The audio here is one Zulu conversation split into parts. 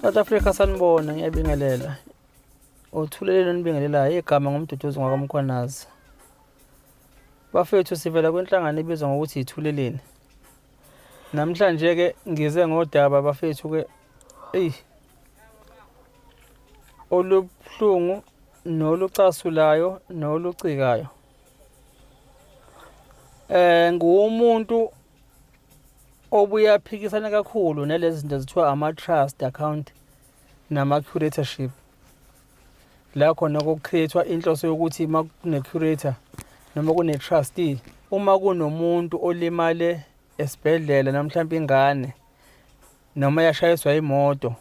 South Africa, sanibona, ngiyabingelela. Uthuleleni onibingelelayo, igama nguMduduzi ngwakaMkhwanazi. Bafethu, sivela kwinhlangano ebizwa ngokuthi Ithuleleni. Namhlanje-ke ngize ngodaba, bafethu-ke, eyi, olubuhlungu nolucasulayo nolucikayo. Nguwumuntu obuye aphikisane kakhulu nalezi zinto zithiwa ama-trust account nama-curatorship. La khona ku-create-wa inhloso yokuthi uma kune-curator noma kune-trustee, uma kunomuntu olimale esibhedlela noma mhlawumbe ingane noma yashayiswa imoto,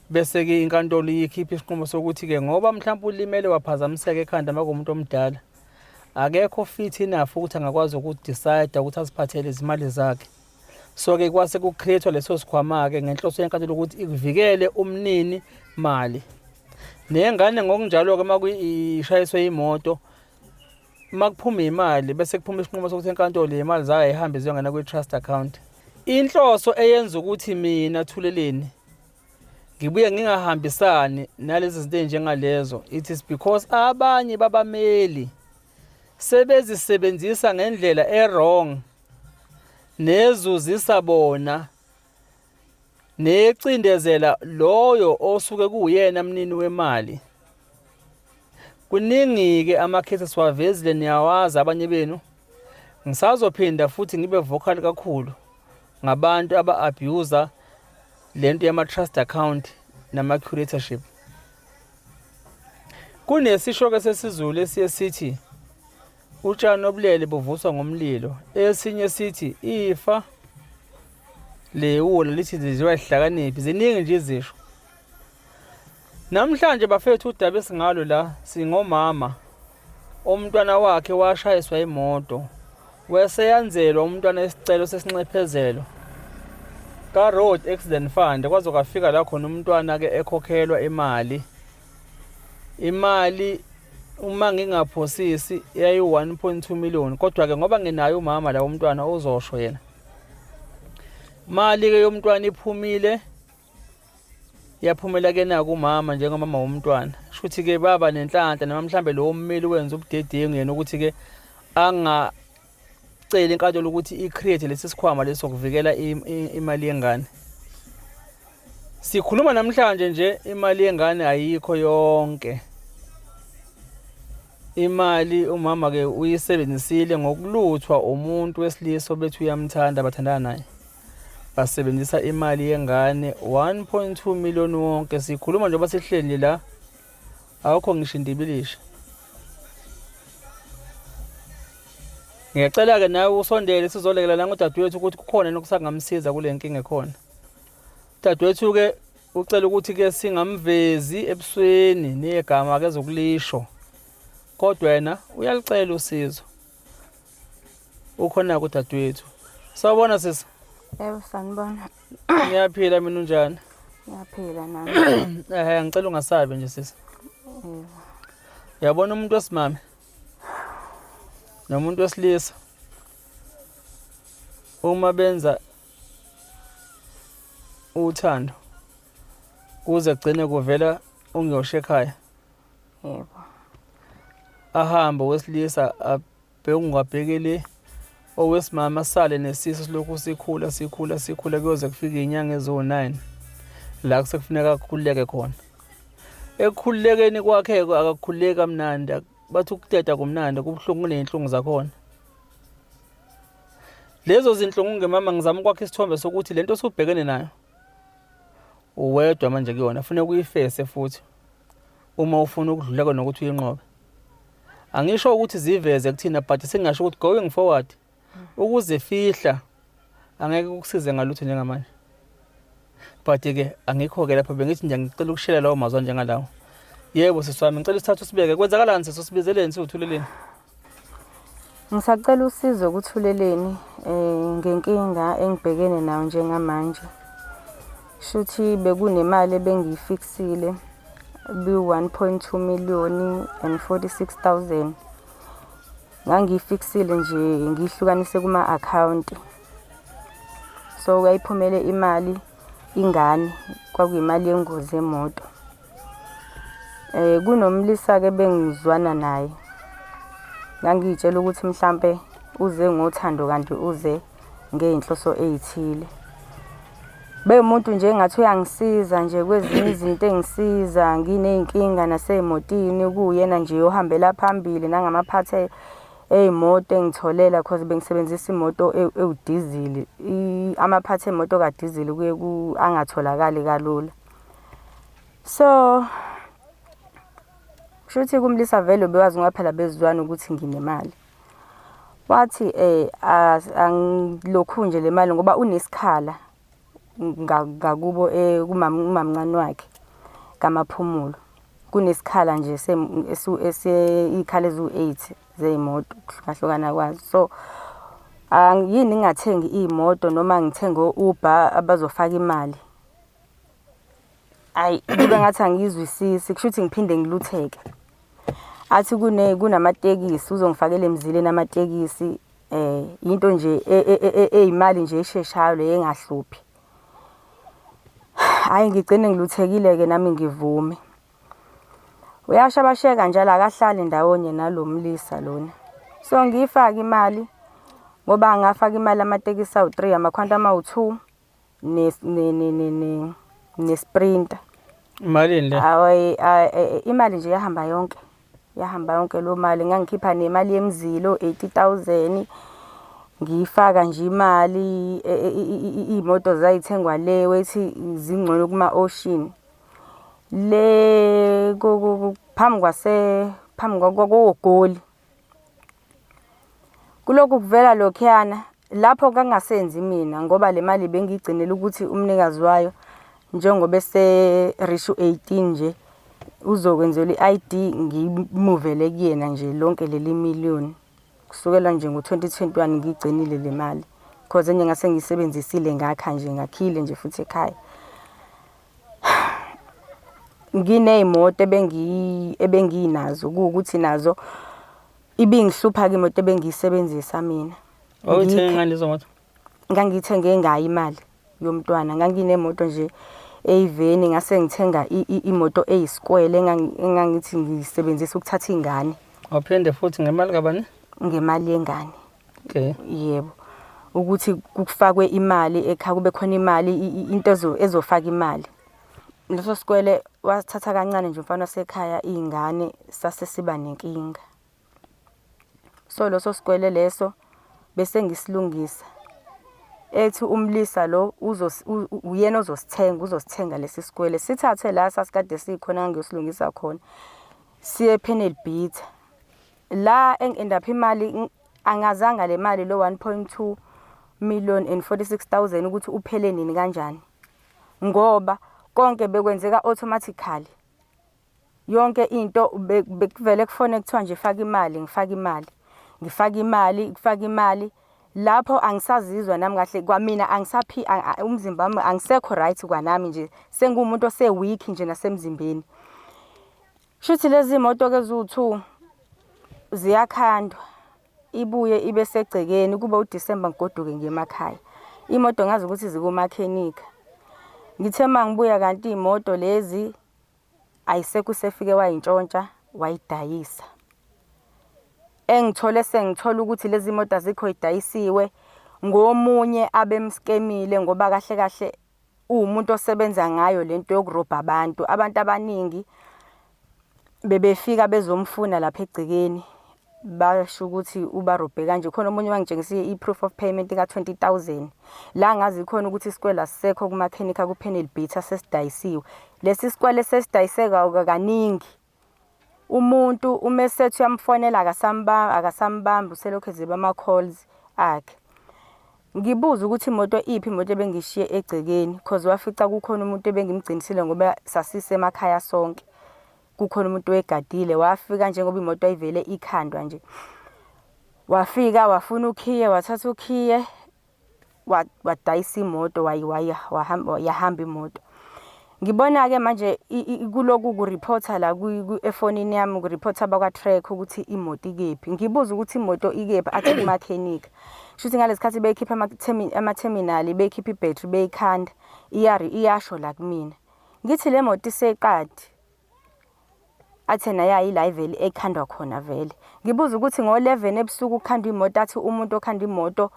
bese-ke inkantolo ikhipha isinqumo sokuthi-ke ngoba mhlawumbe ulimele waphazamiseka ekhanda, uma kuwumuntu omdala akekho fit enough ukuthi angakwazi uku-decide ukuthi aziphathele izimali zakhe. So-ke kwase ku-create-wa leso sikhwama-ke ngenhloso yenkantolo ukuthi ikuvikele umnini mali nengane. Ngokunjalo-ke, uma ishayiswe imoto, uma kuphuma imali, bese kuphuma isinqumo sokuthi enkantolo imali zayo ayihambe ziyongena kwi-trust account. Inhloso eyenza ukuthi mina Thuleleni ngibuye ngingahambisani nalezi zinto ey'njengalezo, it is because abanye babameli sebezisebenzisa ngendlela e-wrong nezuzisa bona necindezela loyo osuke kuwuyena mnini wemali. Kuningi-ke ama-cases siwavezile, niyawazi abanye benu. Ngisazophinda futhi ngibe vocal kakhulu ngabantu aba-abuser lento yama-trust account nama-curatorship. Kunesisho-ke sesiZulu esiye sithi utshani obulele buvuswa ngomlilo, esinye sithi ifa lewula lithi lidliwa isihlakaniphi. Ziningi nje izisho. Namhlanje, bafethu, udaba esingalo la singomama umntwana wakhe washayiswa imoto, weseyanzelwa umntwana isicelo sesinxephezelo ka-Road Accident Fund, kwaze kwafika la khona umntwana-ke ekhokhelwa imali. Imali, uma ngingaphosisi, yayi-1.2 million, kodwa-ke ngoba nginaye umama la umntwana uzosho yena. Mali-ke yomntwana iphumile, yaphumela ke naku umama njengomama womntwana. Shuthi-ke baba nenhlanhla noma mhlambe lowo mmeli wenza ubudedengu yena ukuthi-ke angaceli inkantolo ukuthi i-create lesi sikhwama lesi sokuvikela imali yengane. Sikhuluma namhlanje nje, imali yengane ayikho yonke. Imali umama-ke uyisebenzisile ngokuluthwa umuntu wesilisa obethi uyamthanda, bathandana naye. Basebenzisa imali yengane 1.2 million wonke. Sikhuluma njengoba sihleli la, awukho ngisho indibilisha. Ngiyacela-ke nawe usondele sizolekelela ngodadewethu ukuthi kukhona yini okusangamsiza kule nkinga ekhona. Dadewethu-ke ucela ukuthi-ke singamvezi ebusweni, negama akezokulisho, kodwa yena uyalicela usizo. Ukhona-ke udadewethu. Sawubona, sisi. Yebo, sanibona. Ngiyaphila mina, unjani? Ngiyaphila nami. Ngicela ungasabi nje, sisi. Yebo. Uyabona, umuntu wesimame nomuntu wesilisa uma benza uthando kuze kugcine kuvela ungiyosha ekhaya, ahambe owesilisa abheke ungabheki le, owesimame asale nesisu silokhu sikhula, sikhula, sikhula, kuyoze kufike iy'nyanga eziwu-9 la kusekufuneka akhululeke khona. Ekukhululekeni kwakhe akakhululeki kamnandi. Bathi ukuteta kumnandi, kubuhlungu, kuney'nhlungu zakhona lezo zinhlungu. Ngemama ngizama ukwakha isithombe sokuthi lento osubhekene nayo uwedwa manje kuyona, funeka uyifese futhi uma ufuna ukudluleka nokuthi uyinqobe. Angisho ukuthi ziveze kuthina, but sengingasho ukuthi going forward ukuzifihla angeke kukusize ngalutho njengamanje. But-ke angikho-ke lapho, bengithi nje ngicela ukushela lawo mazwi anjengalawo. Yebo, sisi wami, ngicela isithathu sibeke. Kwenzakalani, sisi? Usibizeleni siwuthuleleni? Ngisacela usizo kuThuleleni ngenkinga engibhekene nayo njengamanje. Shuthi bekunemali ebengiyifiksile bi-1.2 million and 46,000. Ngangiyifiksile nje, ngiyihlukanise kuma-akhawunti. So yayiphumele imali ingane, kwakuyimali yengozi yemoto. Kunomlisa-ke ebengizwana naye. Ngangiy'tshela ukuthi mhlampe uze ngothando kanti uze ngey'nhloso ey'thile. Bewumuntu nje engathi uyangisiza nje kwezinye izinto engisiza nginey'nkinga nasey'motini kuwuyena nje ohambela phambili nangamaphathi ey'moto engitholela cause bengisebenzisa imoto ewudizili. Amaphathi emoto kadizili kuye angatholakali kalula. So kushuthi kumlisa vele ubewazi ngoba phela bezwana ukuthi nginemali. Wathi angilokhu nje le mali ngoba unesikhala ngakubo kumamncane wakhe kaMaphumulo. Kunesikhala nje iy'khala eziwu-8 zey'moto ukuhlukahlukana kwazo. So yini ngingathengi iy'moto noma ngithenge o-Uber abazofaka imali. Ayi kube ngathi angiyizwisisi kusho ukuthi ngiphinde ngilutheke. Athi kunamatekisi uzongifakela emzileni amatekisi into nje eyimali nje esheshayo le engahluphi. Hhayi ngigcine ngiluthekile-ke nami ngivume. Uyashabasheka njalo akahlali ndawonye nalo mlisa lona. So ngiyifake imali ngoba ngafaka imali amatekisi awu-3, ama-Quantum awu-2 ne-Sprinter. Imalini le? Ayi imali nje yahamba yonke. Yahamba yonke leyo mali. Ngangikhipha nemali yemzila o-80,000. Ngiyifaka nje imali iy'moto zay'thengwa le wethi zingcono kuma-Ocean. Le phambi kwase phambi koGoli. Kulokhu kuvela lokhuyana lapho ngangingasenzi mina ngoba le mali bengiyigcinela ukuthi umnikazi wayo njengoba ese-reach u-18 nje uzokwenzelwa i-ID ngimuvele kuyena nje lonke leli million. Kusukela nje ngo-2021 ngiyigcinile le mali cause enye ngase ngiyisebenzisile ngakha nje ngakhile nje futhi ekhaya. Nginey'moto ebenginazo kuwukuthi nazo ibingihlupha-ke imoto ebengiyisebenzisa mina. Wawuyithenge ngani lezo moto? Ngangiyithenge ngayo imali yomntwana. Nganginemoto nje eyiveni ngase ngithenga imoto eyisikwele engangithi ngiyisebenzisa ukuthatha iy'ngane. Waphinde futhi ngemali kabani? Ngemali yengane. Okay. Yebo. Ukuthi kufakwe imali ekhaya kube khona imali into ezofaka imali. Leso sikwele wasithatha kancane nje umfana wasekhaya iy'ngane sase siba nenkinga. So leso sikwele leso bese ngisilungisa. Ethi umlisa lo uyena ozosithenga, uzosithenga lesi sikwele. Sithathe la sasikade sikhona ngiyosilungisa khona. Siye panel beater. La engi-end up imali angazanga le mali lo 1.2 million and 46,000 ukuthi uphele nini kanjani. Ngoba konke bekwenzeka automatically. Yonke into bekuvele kufone kuthiwa nje faka imali, ngifaka imali. Ngifaka imali, kufaka imali. Lapho angisazizwa nami kahle kwamina angisaphi umzimba wami angisekho right kwanami nje. Senguwumuntu ose-weak nje nasemzimbeni. Shuthi lezi moto ke ziwu-2 ziyakhandwa. Ibuye ibe segcekeni kube uDisemba ngigoduke ngiye emakhaya. Imoto ngazi ukuthi zikumakhenikha. Ngithe mangibuya kanti iy'moto lezi ayisekho usefike wayintshontsha wayidayisa. Engithole sengithola ukuthi lezi moto azikho idayisiwe ngomunye abemskemile ngoba kahle kahle uwumuntu osebenza ngayo lento yokurobha abantu. Abantu abaningi bebefika bezomfuna lapha egcekeni basho ukuthi ubarobhe kanje. Khona omunye wangitshengisa i-proof of payment ka-20,000. La ngazi khona ukuthi isikwele asisekho kumakhenikha ku-panel beater sesidayisiwe. Lesi sikwele sesidayiseka kaningi. Umuntu uma esethi uyamfonela akasambambi uselokhu eziba ama-calls akhe. Ngibuza ukuthi imoto iphi imoto ebengiyishiye egcekeni cause wafica kukhona umuntu ebengimgcinisile ngoba sasisemakhaya sonke. Kukhona umuntu owegadile wafika njengoba imoto ayivele ikhandwa nje. Wafika wafuna ukhiye wathatha ukhiye wadayisa imoto wahamba yahamba imoto. Ngibona-ke manje kuloku kurephotha la efonini yami kurephotha abakwa-track ukuthi imoto ikephi. Ngibuza ukuthi imoto ikephi athi kumakhenikha. Shuthi ngalesi khathi beyikhipha amatheminali beyikhipha ibhethri beyikhanda iyasho la kumina. Ngithi le moto iseqadi. Athi yena ya yila ivele ekhandwa khona vele. Ngibuza ukuthi ngo-11 ebusuku kukhandwa imoto athi umuntu okhanda imoto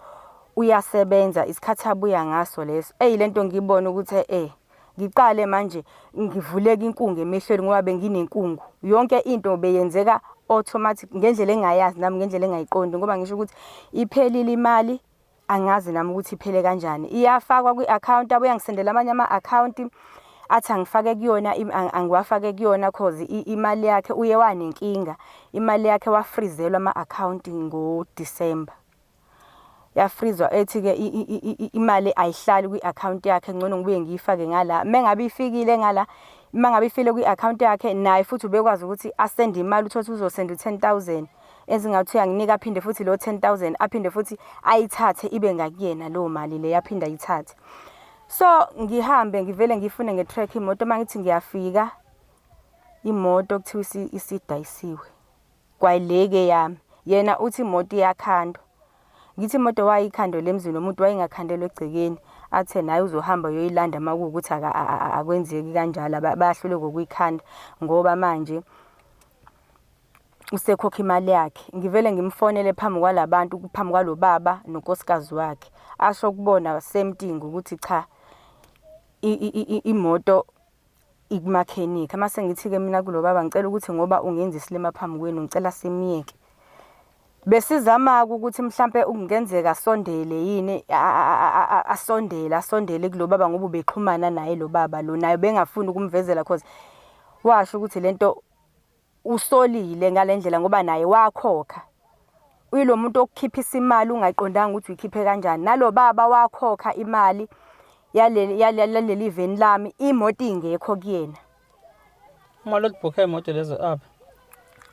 uyasebenza isikhathi abuya ngaso leso. Eyi lento ngiyibona ukuthi eh ngiqale manje ngivuleke inkungu emehlweni ngoba benginenkungu. Yonke into beyenzeka automatic ngendlela engingayazi nami ngendlela engingayiqondi ngoba ngisho ukuthi iphelile imali angazi nami ukuthi iphele kanjani. Iyafakwa kwi-akhawunti abuye angisendele amanye ama-akhawunti athi angifake kuyona angiwafake kuyona cause imali yakhe uye wanenkinga. Imali yakhe wafrizelwa ama-akhawunti ngoDisemba. Yafrizwa ethi-ke imali ayihlali kwi-akhawunti yakhe ngcono ngibuye ngiyifake ngala. Mengabe ifikile ngala, uma ngabe ifile kwi-akhawunti yakhe naye futhi ubekwazi ukuthi asende imali uthole ukuthi uzosenda u-ten thousand. Ezingathi uyanginika aphinde futhi lo 10000 aphinde futhi ayithathe ibe ngakuyena leyo mali le aphinde ayithathe. So ngihambe ngivele ngifune nge-track imoto uma ngithi ngiyafika imoto kuthiwa isidayisiwe. Kwayileke yami. Yena uthi imoto iyakhandwa. Ngithi imoto wayikhandwa le emzini womuntu wayengakhandelwa egcekeni. Athe naye uzohamba uyoyilanda uma kuwukuthi akwenzeki kanjalo bayahluleka ukuyikhanda ngoba manje usekhokha imali yakhe. Ngivele ngimfonele phambi kwalabantu, phambi kwalo baba nonkosikazi wakhe. Asho kubona same thing ukuthi cha imoto ikumakhenikha. Mase ngithi-ke mina kulo baba ngicela ukuthi ngoba ungenza isilima phambi kwenu ngicela simyeke. Besizama-ke ukuthi mhlampe kungenzeka asondele yini asondele asondele kulo baba ngoba ubexhumana naye lo baba lo naye ubengafuni ukumvezela cause washo ukuthi lento usolile ngale ndlela ngoba naye wakhokha. Uyilo muntu okukhiphisa imali ungayiqondanga ukuthi uyikhiphe kanjani. Nalo baba wakhokha imali yaleli yaleli veni lami imoto ingekho kuyena. Ama-logbook ey'moto lezo aphi?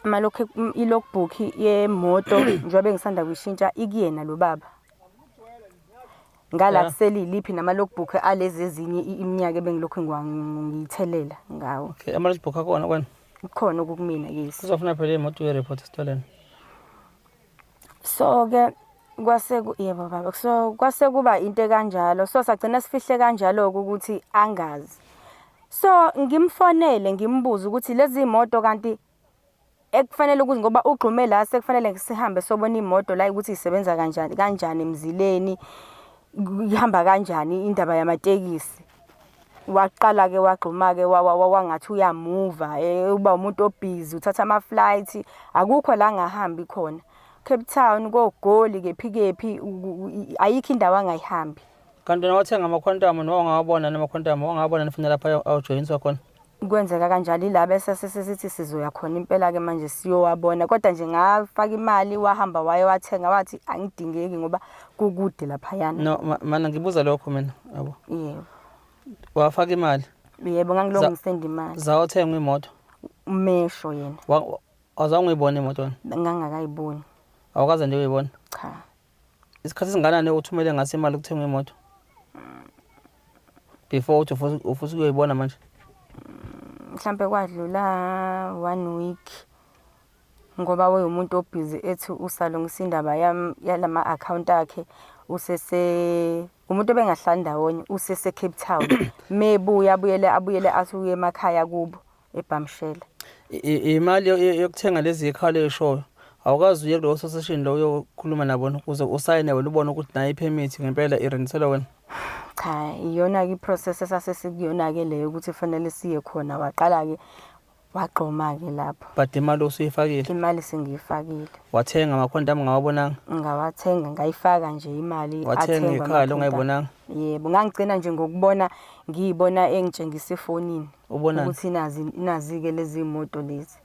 Ama-log i-logbook yemoto njengoba bengisanda kuyishintsha ikuyena lo baba. Ngala kuseliliphi nama-logbook alezi ezinye iminyaka ebengilokhu ngiyithelela ngawo. Okay, ama-logbook akona kwena? Kukhona okukumina, yes. Kuzofuna phela imoto uye-report esitoleni. So-ke kwase yebo baba, so kwase kuba into ekanjalo. So sagcina sifihle kanjalo-ke ukuthi angazi. So ngimfonele ngimbuze ukuthi lezi moto kanti ekufanele ukuthi ngoba ugxume la sekufanele sihambe sobona imoto la ukuthi isebenza kanjani kanjani emzileni ihamba kanjani indaba yamatekisi. Waqala-ke wagxuma-ke wangathi uyamuva uba umuntu obhizi uthatha ama-flight akukho la angahambi khona. Cape Town, koGoli kephi kephi ayikho indawo angayihambi. Kanti wena wathenga ama-Quantum noma ungawabona nama-Quantum wangawabona nifuna lapha awujoyiniswa khona? Kwenzeka kanjalo ila bese sesithi sizoya khona impela-ke manje siyowabona kodwa nje ngafaka imali wahamba waye wathenga wathi angidingeki ngoba kukude laphayana. No, mana ngibuza lokho mina yabo. Yebo. Wafaka imali? Yebo, ngangilokhu ngisenda imali. Zawathenga imoto? Umesho yena. Awuzange uyibone imoto wena? Ngangakayiboni. Awukaze nje uyibone? Cha. Isikhathi esinganani uthumele ngaso imali ukuthenga imoto? Before uthi ufisa ukuyoyibona manje? Mhlampe kwadlula 1 week ngoba wayewumuntu obhizi ethi usalungisa indaba yami yalama account akhe usese umuntu obengahlali ndawonye usese Cape Town mebuya abuyele abuyele athi uye emakhaya kubo eBhamshela. Imali yokuthenga lezi zikhalo eyishoyo awukazi uye kulowo association lo uyokhuluma nabo ukuze usayine wena ubone ukuthi nayo ipermit ngempela irendiselwa wena? Cha, iyona-ke i-process esasesikuyona-ke leyo ukuthi fanele siye khona. Waqala-ke wagxoma-ke lapho. But imali usuyifakile? Imali sengiyifakile. Wathenga amakhondamu ngawabonanga? Ngawathenga ngayifaka nje imali. Wathenga ikhala ongayibonanga? Yebo, ngangigcina nje ngokubona ngiyibona engitshengisa efonini. Ubonani? Ukuthi nazi nazi-ke lezi moto lezi.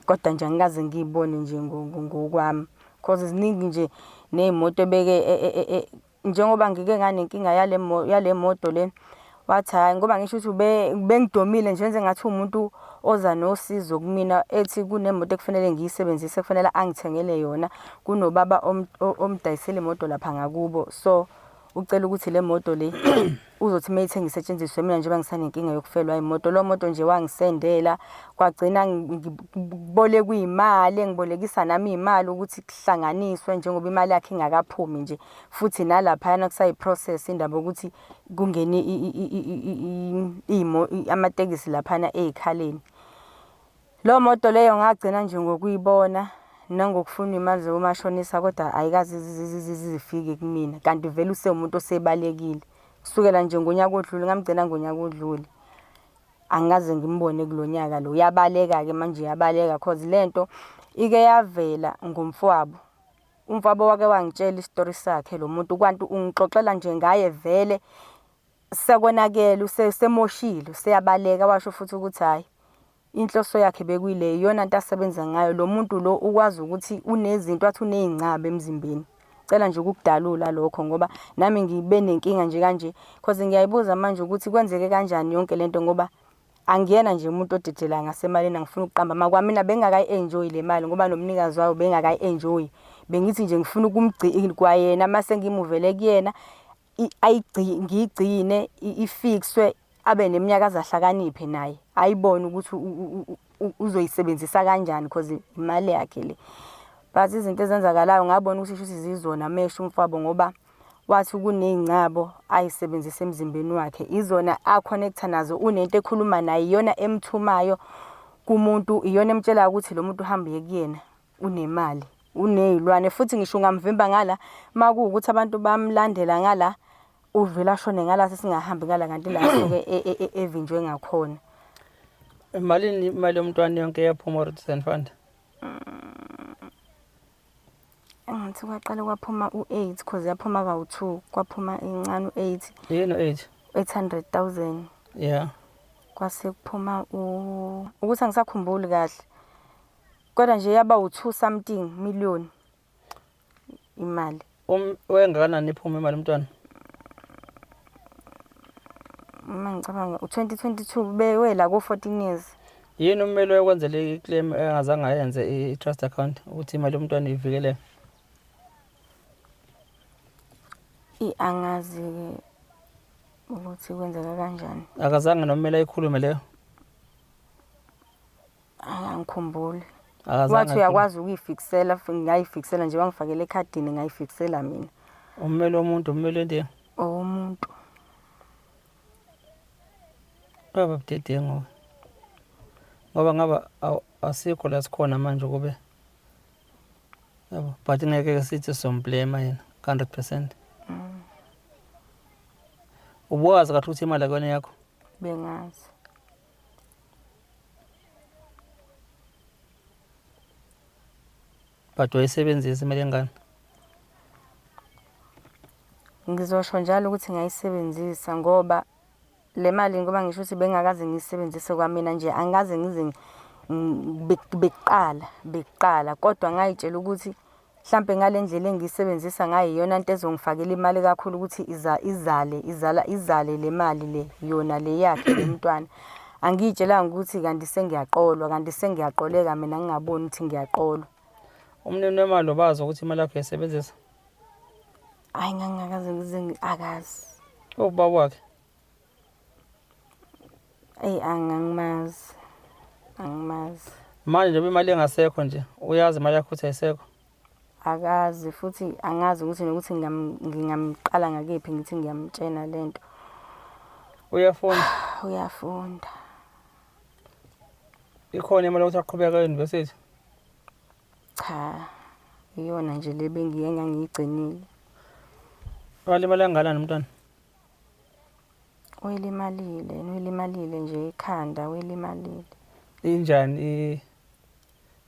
Kodwa nje angikaze ngiyibone nje ngokwami. Cause ziningi nje ney'moto ebeke njengoba ngike nganenkinga yale yale moto le wathi hhayi ngoba ngisho ukuthi bengidomile nje enze ngathi umuntu oza nosizo kumina ethi kunemoto ekufanele ngiyisebenzise kufanele angithengele yona kunobaba omdayisela imoto lapha ngakubo so ucela ukuthi le moto le Uzothi uma ethenga isetshenziswe mina njengoba ngisanenkinga yokufelwa imoto. Lo moto nje wangisendela kwagcina ngibolekwa iy'mali, engibolekisa nami iy'mali ukuthi kuhlanganiswe njengoba imali yakhe ingakaphumi nje. Futhi nalaphayana kusayi-process indaba yokuthi kungene amatekisi laphana ey'khaleni. Leyo moto leyo ngagcina nje ngokuyibona nangokufuna imali zomashonisa kodwa ayikaze zifike kumina kanti vele usewumuntu osebalekile. Kusukela nje ngonyaka odlule ngamgcina ngonyaka odlule. Angikaze ngimbone kulo nyaka lo. Uyabaleka-ke manje uyabaleka cause le nto ike yavela ngomfowabo. Umfowabo wake wangitshela isitori sakhe lo muntu kwanti ungixoxela nje ngaye vele sekonakele usemoshile useyabaleka washo futhi ukuthi hhayi inhloso yakhe bekuyileyo iyona nto asebenza ngayo lo muntu lo ukwazi ukuthi unezinto athi uney'ngcaba emzimbeni. Cela nje ukukudalula lokho ngoba nami ngibe nenkinga nje kanje cause ngiyayibuza manje ukuthi kwenzeke kanjani yonke lento ngoba angiyena nje umuntu odedelayo ngasemalini angifuni ukuqamba amanga kwamina bengingakayi-enjoyi le mali ngoba nomnikazi wayo bengakayi-enjoyi. Bengithi nje ngifuna ukumgcina kwayena mase ngimuvele kuyena ngiyigcine ifikswe abe neminyaka aze ahlakaniphe naye ayibone ukuthi uzoyisebenzisa kanjani cause imali yakhe le. But izinto ezenzakalayo ngabona ukuthi shuthi zizona mesho umfowabo ngoba wathi kuney'ngcabo ay'sebenzisa emzimbeni wakhe izona a-connect-a nazo unento ekhuluma naye iyona emthumayo kumuntu iyona emtshelayo ukuthi lo muntu uhambe uye kuyena unemali uney'lwane futhi ngisho ungamvimba ngala uma kuwukuthi abantu bamlandela ngala uvele ashone ngala sesingahambi ngala kanti la asuke evinjwe ngakhona. Malini imali yomntwana yonke eyaphuma Road Fund? Engathi kwaqale kwaphuma u-8 cause yaphuma kawu-2 kwaphuma incane u-8. Yini u-8? 800,000. Yeah. Kwase kuphuma u ukuthi angisakhumbuli kahle. Kodwa nje yaba u-2 something million imali. Wayengakanani iphuma imali umntwana? Uma ngicabanga u-2022 bewela ko-14 years. Yini ummeli oyokwenzela i-claim engazange ayenze i-trust account ukuthi imali yomntwana ivikeleke? Angazi-ke ukuthi kwenzeka kanjani. Akazange nommeli ayikhulume leyo? Angikhumbuli. Akazange Wathi ayikhulume. uyakwazi ukuyifikisela, ngayifikisela nje wangifakela ekhadini ngayifikisela mina. Ummeli womuntu, ummeli wento? Owomuntu. Baba budedengu. Ngoba ngaba asikho la sikhona manje kube. Yabo, but ngeke sithi somblame yena 100%. Ubuwazi kahle ukuthi imali akuyona yakho? Bengazi. But wayisebenzisa imali yengane? Ngizosho njalo ukuthi ngayisebenzisa ngoba le mali ngoba ngisho ukuthi bengakaze ngiyisebenzise kwamina nje angikaze ngize bekuqala bekuqala kodwa ngayitshela ukuthi mhlampe ngale ndlela engiyisebenzisa ngayo iyona nto ezongifakela imali kakhulu ukuthi iza izale izala izale le mali le yona le yakhe lo mntwana. Angiyitshelanga ukuthi kanti sengiyaqolwa kanti sengiyaqoleka mina ngingaboni ukuthi ngiyaqolwa. Umnini wemali ubazi ukuthi imali yakho uyayisebenzisa? Hayi ngangingakaze ngize akazi. Ubaba wakhe? Eyi angimazi. Angimazi. Manje njengoba imali engasekho nje, uyazi imali yakho ukuthi ayisekho? Akazi futhi angazi ukuthi nokuthi ngingamqala ngakephi ngithi ngiyamtshena lento. Uyafunda? Uyafunda. Ikhona imali yokuthi aqhubeke e-university? Cha. Iyona nje le bengiye ngangiyigcinile. Walimala kangakanani umntwana? Uyilimalile, uyilimalile nje ikhanda, uyilimalile. Injani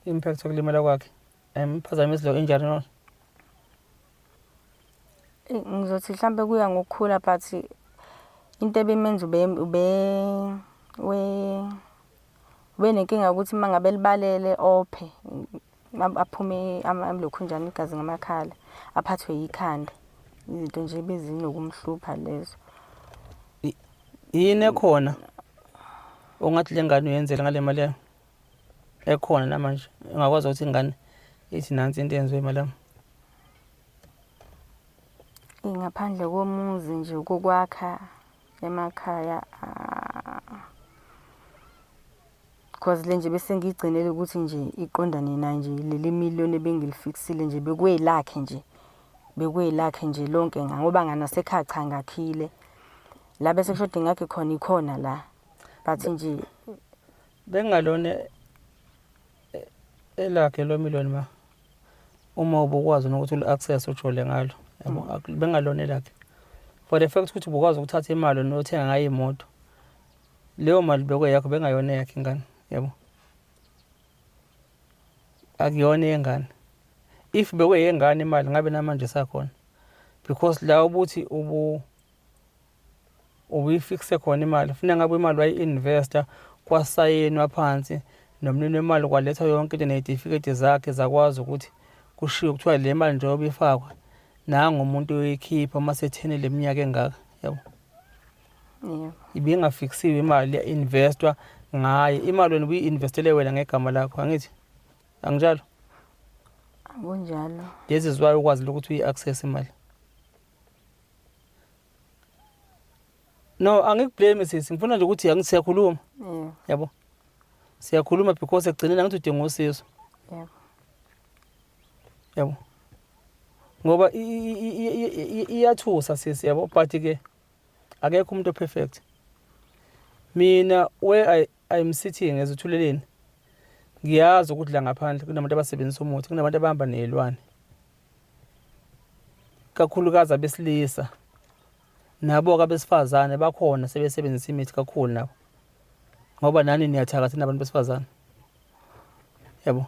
i-impact yokulimala kwakhe? Ayimphazamisi lo injury no? Ngizothi mhlambe kuya ngokukhula but into ebimenza ube ube we ubenenkinga ukuthi uma ngabe libalele ophe aphume lokhunjani igazi ngamakhala aphathwe yikhanda. Izinto nje bezinokumhlupha lezo. Yini ekhona ongathi le ngane uyenzele ngale mali yayo? Ekhona namanje ungakwazi ukuthi ingane ithi nansi into eyenziwe imali yami. Ngaphandle komuzi nje kokwakha. Emakhaya cause le nje bese ngiyigcinele ukuthi nje iqondane naye nje leli million ebengilifiksile nje bekuyelakhe nje. Bekuyelakhe nje lonke ngoba nganasekhaya cha ngakhile. La bese kushoda ngakhe khona ikhona la. But nje Bengalona elakhe lo million ma. Uma ubukwazi nokuthi ulu-access ujole ngalo. Yabo, bengalona elakhe. For the fact ukuthi ubukwazi ukuthatha imali nothenga ngayo imoto. Leyo mali bekuyeyakho bengayona eyakhe ingane, yabo. Akuyona eyengane. If bekuyeyengane imali ngabe namanje isakhona. Because la ubuthi ubu ubuyifixe khona imali, funa ngabe imali wayi-investa kwasayinwa phansi nomnini wemali kwalethwa yonke into ney'tifiketi zakhe zakwazi ukuthi kushiwo kuthiwa le mali njengoba ifakwa nangu umuntu uyoyikhipha uma sethene le minyaka engaka, yabo. Yebo. Ibingafiksiwe imali ya-investwa ngaye. Imali wena ubuyi-investele wena ngegama lakho, angithi? Anginjalo? Kunjalo. Lezi zwayo ukwazi ukuthi uyi-access imali. No, angikublame sisi, ngifuna nje ukuthi angithi siyakhuluma. Yebo. Yabo. Siyakhuluma because ekugcineni angithi udinga usizo. Yebo. Yabo. Ngoba iyathusa sisi, yabo, but ke akekho umuntu operfect. Mina where I'm sitting ezithuleleni ngiyazi ukuthi la ngaphandle kunabantu abasebenzisa umuthi, kunabantu abahamba nezilwane. Kakhulukazi abesilisa. Nabo ke abesifazane bakhona sebesebenzisa imithi kakhulu nabo. Ngoba nani niyathakatha nabantu besifazane. Yabo.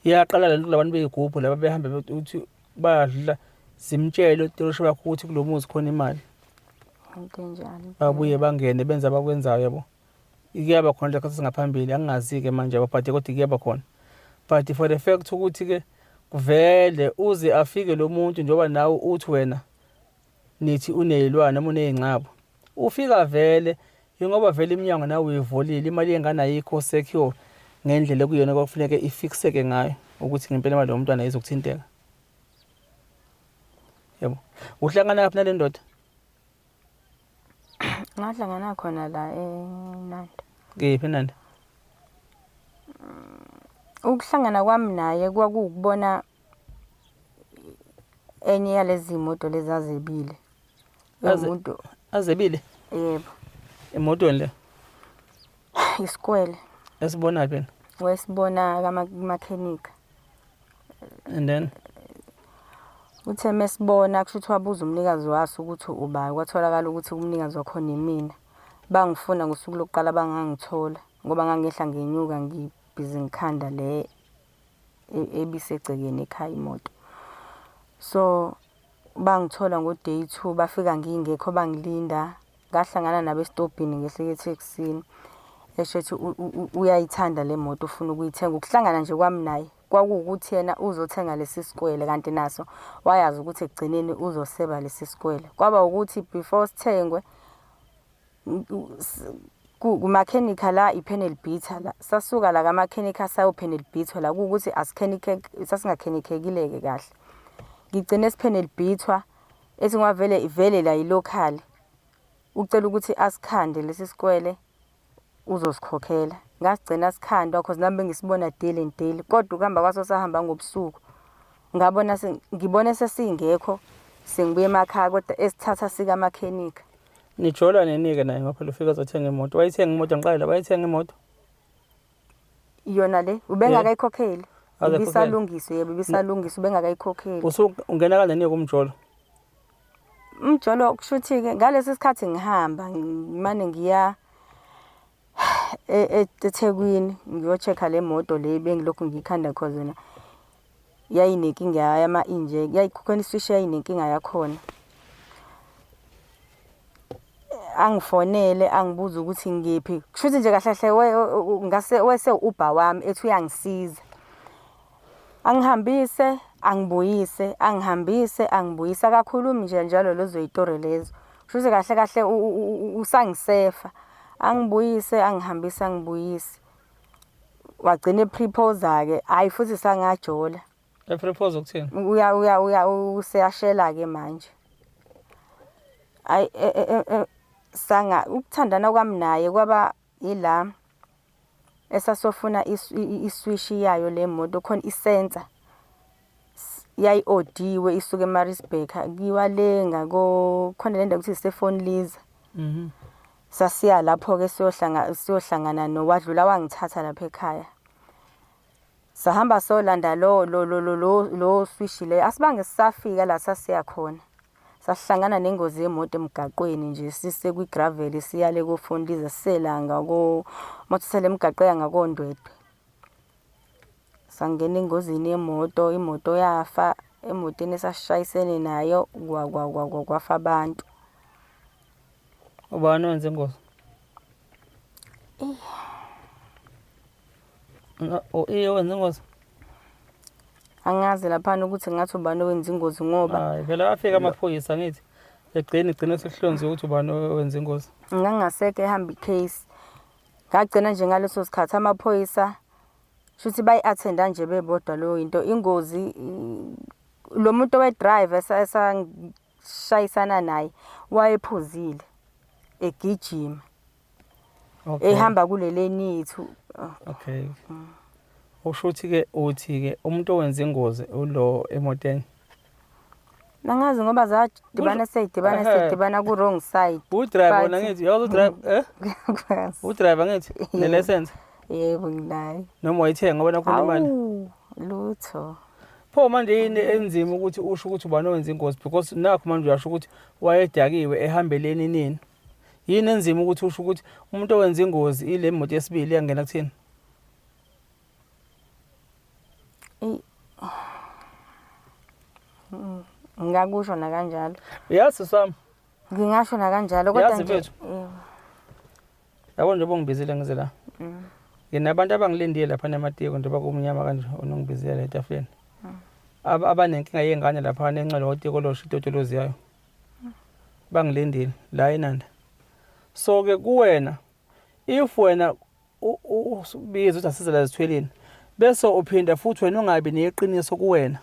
Iyaqala lento labantu beyigubhu laba behamba ukuthi bayadlula simtshele utoroshe bakho ukuthi kulomuzi khona imali. Into enjalo. Babuye bangene benza abakwenzayo, yabo. Kuyaba khona lekhathi singaphambili angingazi ke manje yabo, but kodwa kuyaba khona. But for the fact ukuthi ke kuvele uze afike lo muntu njengoba nawe uthi wena nithi unezilwane noma unezingxabo. Ufika vele ingoba vele iminyango nawe uyivulile, imali yengane ayikho secure ngendlela ekuyona kwakufuneka ifixeke ngayo ukuthi ngempela imali yomntwana izokuthinteka. Yabo. Uhlangana kaphi nale ndoda? Ngahlangana khona la eNanda. Kephi eNanda? Ukuhlangana kwami naye kwakuwukubona enye yalezi moto lezi azebile. Umuntu azebile? Yebo. Emotweni le? Isikwele. Esibona phi? Wesibona kamakhenika. And then uthe mesibona kusho ukuthi wabuza umnikazi waso ukuthi ubani, kwatholakala ukuthi umnikazi wakhona imina. Bangifuna ngosuku lokuqala bangangithola ngoba ngangehla ngenyuka ngibhizi ngikhanda le ebisegcekeni ekhaya imoto. So bangithola ngo-day 2 bafika ngingekho bangilinda, ngahlangana nabo esitobhini ngehlike etekisini. Esho ethi uyayithanda le moto ufuna ukuyithenga. Ukuhlangana nje kwami naye kwakuwukuthi yena uzothenga lesi sikwele kanti naso wayazi ukuthi ekugcineni uzoseba lesi sikwele. Kwaba ukuthi before sithengwe kumakhenikha la i-panel beater la, sasuka la kamakhenikha sayo-panel beater la, kuwukuthi sasingakhenikekile-ke kahle. Ngigcine si-panel beater ethi ngoba vele vele la i-local, ucela ukuthi asikhande lesi sikwele uzosikhokhela. Ngasigcina sikhandwa cause nami bengisibona daily and daily, kodwa ukuhamba kwaso sahamba ngobusuku. Ngabona ngibone sesingekho sengibuya emakhaya kodwa esithatha sikamakhenikha. Nijola nini-ke naye ngoba phela ufika azothenga imoto. Wayithenga imoto ngiqala, wayithenga imoto? Yona le ubengakayikhokheli. Ibisalungiswa, yebo ibisalungiswa, ubengakayikhokheli. Usungena kanjani kumjolo? Umjolo kusho ukuthi-ke ngalesi sikhathi ngihamba ngimane ngiya eThekwini ngiyo-check-a le moto le bengilokhu ngiyikhanda cause yona yayinenkinga yama-injek, yayikhona iswishi yayinenkinga yakhona. Angifonele angibuze ukuthi ngiphi, kusho ukuthi nje kahle kahle ngase wese u-Uber wami ethi uyangisiza. Angihambise angibuyise, angihambise angibuyise, akakhulumi nje njalo lezo yitori lezo. Kusho ukuthi kahle kahle usangisefa, angibuyise angihambise angibuyise. Wagcina e-propose-ke, hhayi futhi sangajola. E-propose ukuthini? Uya uya uya useyashela-ke manje. Hhayi Sanga ukuthandana kwami naye kwaba ila esasofuna iswishi yayo le moto khona isensa yayi-odiwe isuka eMaritzburg kuyiwa le ngako khona le ndawo kuthi iseFonliza. Sasiya lapho-ke siyohlangana nowadlula wangithatha lapha ekhaya. Sahamba solanda lo lo lo lo lo lo swishi le asibange sisafika la sasiya khona. Sahlangana nengozi yemoto emgaqweni nje sise kwi-gravel siya le koFonliza sisela ngako mothusela emgaqo eya ngakoNdwedwe. Sangena engozini yemoto, imoto yafa emotweni esasishayisene nayo kwafa abantu. Ubani owenza ingozi? Iye wenza ingozi? Angazi laphana ukuthi ngathi ubani owenza ingozi ngoba Hayi phela afika amaphoyisa ngithi egcine igcine sekuhlonziwe ukuthi ubani owenza ingozi. Ngangingasekho ehamba i-case. Ngagcina nje ngaleso sikhathi amaphoyisa shuthi bayi-attenda nje bebodwa leyo into ingozi lo muntu owe-drive esashayisana naye wayephuzile egijima. Okay. Ehamba kulele nithu. Okay. Usho ukuthi ke uthi ke umuntu owenza ingozi ulo emoteni. Nangazi ngoba zadibana seyidibana seyidibana ku wrong side. U driver wona ngithi yazi u drive eh? U driver ngithi ne license. Yebo nginayo. Noma wayithenga ngoba nakho imali. Lutho. Pho manje yini enzima ukuthi usho ukuthi ubani owenza ingozi because nakho manje uyasho ukuthi wayedakiwe ehambeleni nini. Yini enzima ukuthi usho ukuthi umuntu owenza ingozi ile moto yesibili yangena kuthini? Ngingakusho nakanjalo. Yazi sami. Ngingasho nakanjalo kodwa nje. Yabo nje bongibizile ngize la. Nginabantu abangilindile lapha nematiko nje bakumnyama kanje onongibizile la etafuleni. Abanenkinga yengane lapha nencele otiko losho itotolozi yayo. Bangilindile la eNanda. So ke kuwena if wena ubiza ukuthi asize la ezithweleni bese uphinda futhi wena ungabi neqiniso kuwena.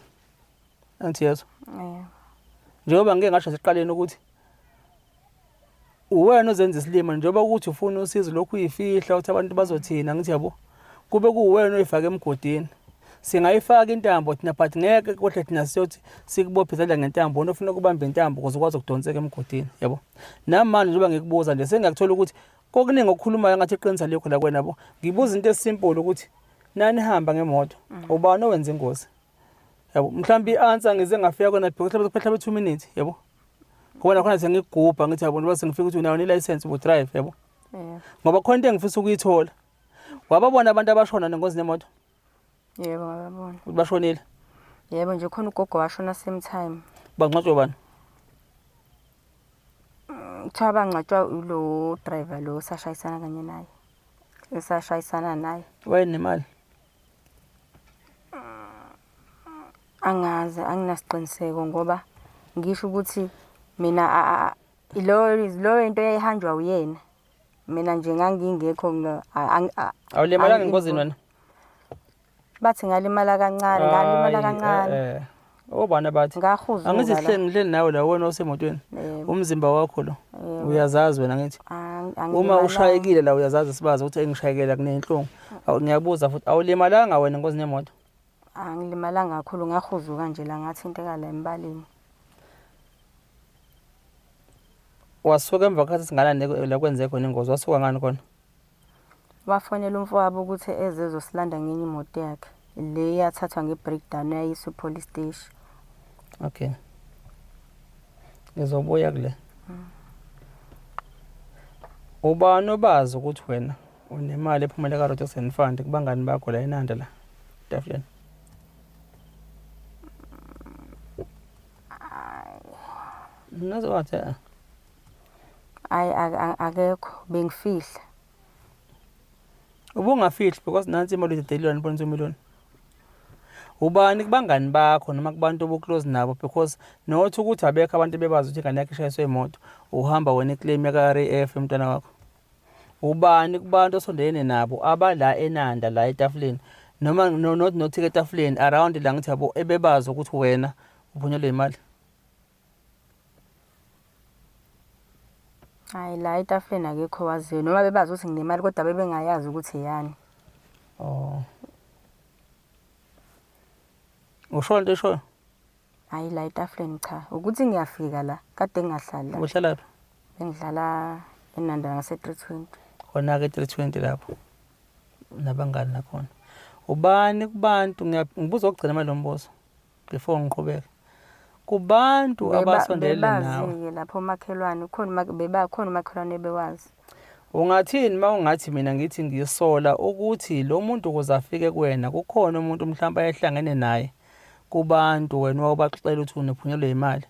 Angithi yezo. Yebo. Njengoba ngike ngasho siqaleni ukuthi uwena ozenza isilima njengoba ukuthi ufuna usizo lokhu uyifihla ukuthi abantu bazothina ngithi yabo kube kuwena oyifaka emgodini. Singayifaka intambo thina but ngeke kodwa thina siyothi sikubophe izandla ngentambo wena ufuna ukubamba intambo ukuze ukwazi ukudonseka emgodini yabo. Nami manje njengoba ngikubuza nje sengiyakuthola ukuthi kokuningi okukhulumayo ngathi iqiniso alikho la kuwena yabo. Ngibuza into esimple ukuthi nanihamba ngemoto ubani owenza ingozi yabo. Mhlawumbe i-answer ngize ngafika kona because mhlawumbe kuphela 2 minutes yabo. Ngoba nakhona sengigubha ngithi yabo njengoba sengifika ukuthi unayo ne-license ubu-drive yabo. Ngoba khona into engifisa ukuyithola. Wababona abantu abashona nengozi nemoto? Yebo ngababona. Ukuthi bashonile? Yebo nje khona ugogo washona same time. Bangcwatshwa bani? Kuthiwa bangcwatshwa ulo driver lo sashayisana kanye naye. Esashayisana naye. Wayenemali? Angazi, anginasiqiniseko ngoba ngisho ukuthi mina lo into eyayihanjwa uyena. Mina nje ngangingekho Awulimalanga engozini wena? Bathi ngalimala kancane, ngalimala kancane. Obani bathi? Ngahuzuka. Angithi sihleli nawe la wena osemotweni. Umzimba wakho lo. Uyazazi wena ngithi. Uma ushayekile la uyazazi sibazi ukuthi engishayekela kunenhlungu. Ngiyakubuza futhi awulimalanga wena engozini yemoto? Angilimalanga kakhulu ngahuzuka nje la ngathinteka la embaleni. Wasuka emva khathi singanani la kwenzeke khona ingozi wasuka ngani khona? Wafonela umfowabo ukuthi eze ezosilanda ngenye imoto yakhe. Le yathathwa nge-breakdown yayiswa e-police station. Okay. Ngizobuya kule. Ubani obazi ukuthi wena unemali ephumele ka-Road Accident Fund kubangani bakho la eNanda la etafuleni? Nazo wathi Hayi akekho bengifihla. Ubungafihli because nansi imali uyidedelile 1.2 million. Ubani kubangani bakho noma kubantu obu-close nabo because not ukuthi abekho abantu bebazi ukuthi ingane yakho ishayiswe imoto uhamba wena iclaim yaka-RAF umntwana wakho. Ubani kubantu osondelene nabo abala eNanda la etafuleni noma not not etafuleni around la ngithi yabo ebebazi ukuthi wena uphunyelwe imali. Hayi la etafuleni akekho waziyo noma bebazi ukuthi nginemali kodwa bebengayazi ukuthi eyani. Oh. Usho into eshoyo? Hayi la etafuleni cha. Ukuthi ngiyafika la kade ngingahlali la. Ubuhlalaphi? Bengidlala eNanda ngase 320. Khona ke 320 lapho. Nabangani nakhona. Ubani kubantu ngibuza okugcina manje lo mbuzo before ngiqhubeke. Kubantu abasondele nawe. Bebazi-ke lapho omakhelwane khona bebakhona umakhelwane bewazi. Ungathini uma ungathi mina ngithi ngisola ukuthi lo muntu ukuze afike kuwena kukhona umuntu mhlawumbe ayehlangene naye kubantu wena wawubaxela ukuthi unephunyelwe imali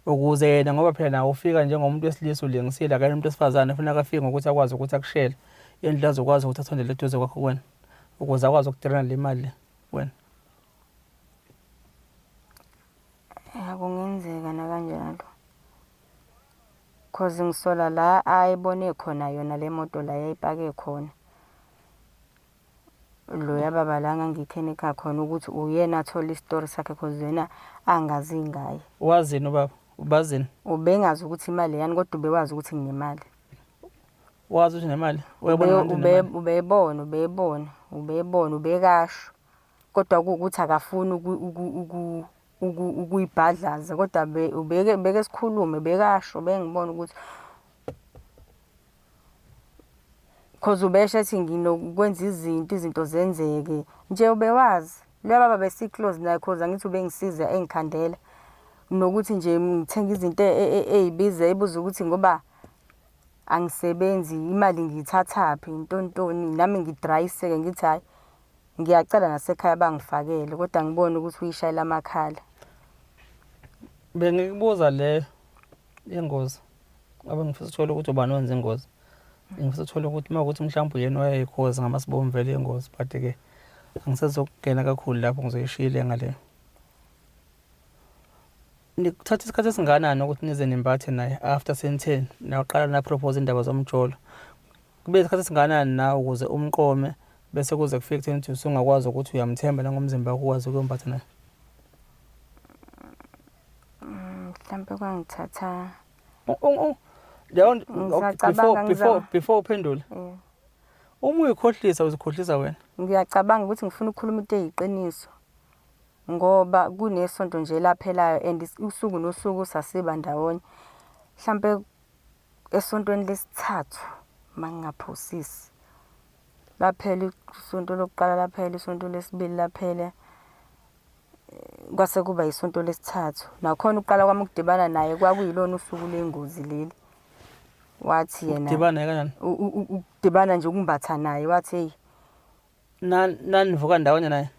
ukuze yena ngoba phela nawe ufika njengomuntu wesilisa ulingisile akayena umuntu wesifazane ufuna afike ngokuthi akwazi ukuthi akushele indlela azokwazi ukuthi asondele eduze kwakho kuwena ukuze akwazi ukudirana le mali le kuwena. Ya kungenzeka nakanjalo. Cause ngisola la ayibone khona yona le moto la yayipake khona. Loya baba la ngangikhenikha khona ukuthi uyena athola isitori sakhe cause yena angazi ngaye. Wazini ubaba? Ubazini? Ubengazi ukuthi imali yani kodwa ubewazi ukuthi nginemali. Wazi ukuthi unemali? Uyabona Ube ukuthi unemali? ubebona ubebona ubebona ubekasho. Kodwa kuwukuthi akafuni ukuyibhadlaza kodwa ubeke beke sikhulume bekasho bengibona ukuthi cause ubesho ethi nginokwenza izinto izinto zenzeke nje ubewazi loya baba besi-close naye cause angithi ubengisiza engikhandela nokuthi nje ngithenga izinto ey'biza ebuza ukuthi ngoba angisebenzi imali ngiyithathaphi ntontoni nami ngidrayiseke ngithi hhayi ngiyacela nasekhaya bangifakele kodwa ngibone ukuthi uyishayela amakhala. Bengikubuza le ingozi ngoba ngifisa ukuthola ukuthi ubani owenza ingozi. Ngifisa ukuthola ukuthi uma kuwukuthi mhlawumbe uyena owayeyikhozi ngamasibomu vele ingozi but-ke angisezokungena kakhulu lapho ngizoyishiya ile ngale. Nikuthatha isikhathi esingakanani ukuthi nize nimbathe naye after senitheni nawuqala na-propose indaba zomjolo? Kube isikhathi esingakanani nawe ukuze umqome bese kuze kufike ekutheni ukuthi usungakwazi ukuthi uyamthemba nangomzimba wakho ukwazi ukuyombatha naye? Mhlampe kwangithatha Leyo Ngisacabanga, before before ngizama. before uphendule. Uma uyikhohlisa uzikhohlisa wena. Ngiyacabanga ukuthi ngifuna ukukhuluma into eyiqiniso ngoba kunesonto nje laphelayo and usuku nosuku sasiba ndawonye. Mhlampe esontweni lesithathu mangingaphosisi. Laphela isonto lokuqala laphela isonto lesibili laphela kwase kuba isonto lesithathu. Nakhona ukuqala kwami ukudibana naye kwakuyilona usuku lwengozi leli. Wathi yena Ukudibana naye kanjani? Ukudibana nje ukumbatha naye wathi hey Nanivuka ndawonye naye?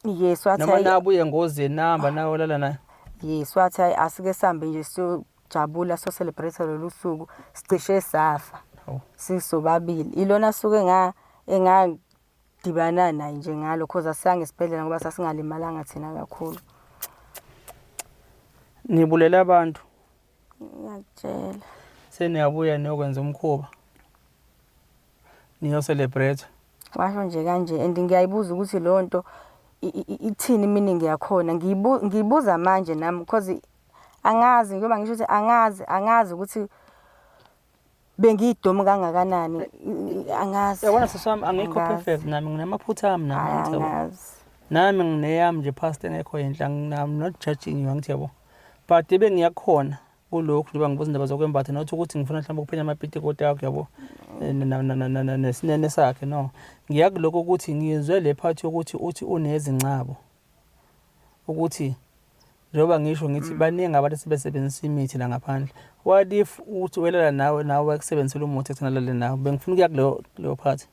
Yes, wathi Noma hhayi nabuye engozini nahamba nayolala naye? Yes, wathi hhayi asike sihambe nje siyojabula siyo-celebrate lolu suku sicishe safa. Hawu. Sisobabili. Ilona suku engadibana naye nje ngalo cause asiyange esibhedlela ngoba sasingalimalanga thina kakhulu. Nibulele abantu. Ngiyakutshela. Seniyabuya niyokwenza umkhuba. Niyo celebrate. Washo nje kanje and ngiyayibuza ukuthi leyo nto ithini iminingi yakhona. Ngiyibuza manje nami because angazi njengoba ngisho ukuthi angazi, angazi ukuthi bengiyidomu kangakanani. Angazi. Yabona sisi wami angikho Angazi. perfect nami nginamaphutha ami nami, Hhayi, angithi yabo. angazi. Nami ngineyami nje past engekho yinhle, I'm not judging you angithi yabo. But ibe ngiyakhona kulokhu njengoba ngibuza indaba zokwembatha not ukuthi ngifuna mhlawumbe ukuphenya amapitikoti akho yabo nesinene sakhe no. Ngiyakulokho ukuthi ngizwe le part yokuthi uthi unezincabo. Ukuthi njengoba ngisho ngithi baningi abantu sebesebenzisa imithi la ngaphandle. What if uthi welala nawe nawe wakusebenzisela umuthi ekutheni alale nawe? Bengifuna ukuya kuleyo part.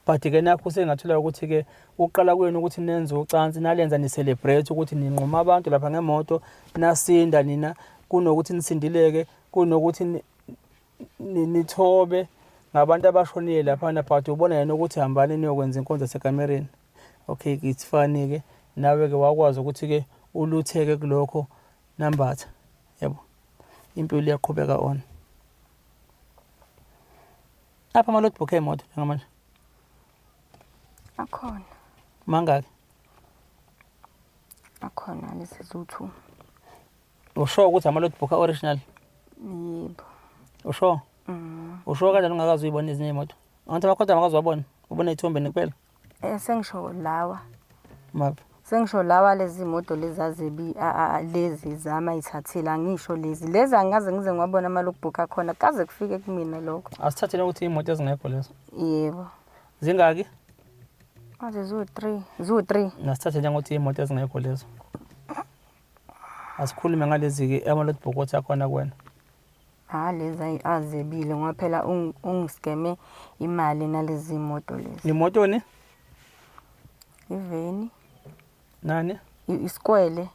But ke nakho sengathola ukuthi ke uqala kwenu ukuthi nenze ucansi nalenza ni celebrate ukuthi ninquma abantu lapha ngemoto nasinda nina kunokuthi nisindileke kunokuthi nithobe ngabantu abashonile laphana but ubona yena ukuthi hambani niyokwenza inkonzo yasekamereni. Okay, it's funny ke nawe ke wakwazi ukuthi ke ulutheke kulokho nambatha yabo impilo iyaqhubeka on. Apha ama logbook emoto njengamanje? Akhona. Mangaki? Akhona lezi ziwu-2. Usho ukuthi ama logbook original? Yebo. Usho? Usho kanjani ungakaze uyibone ezinye iy'moto? Angathi amakhonta angakaze wabona, ubona iy'thombeni kuphela. Sengisho lawa. Maphi? Sengisho lawa lezi moto lezi azebi lezi zami ayithathile angisho lezi. Lezi angikaze ngize ngiwabone ama-logbook akhona kaze kufike kumina lokho. Asithathele ukuthi iy'moto ezingekho lezo. Yebo. Zingaki? Manje ziwu-3, ziwu-3. Nasithathe njengokuthi iy'moto ezingekho lezo. Asikhulume ngalezi-ke ama-logbook othi akhona kuwena. Ha lezi azebile ngoba phela ungiskeme imali nalezi moto lezi. Imotoni? Iveni. Nani? Isikwele.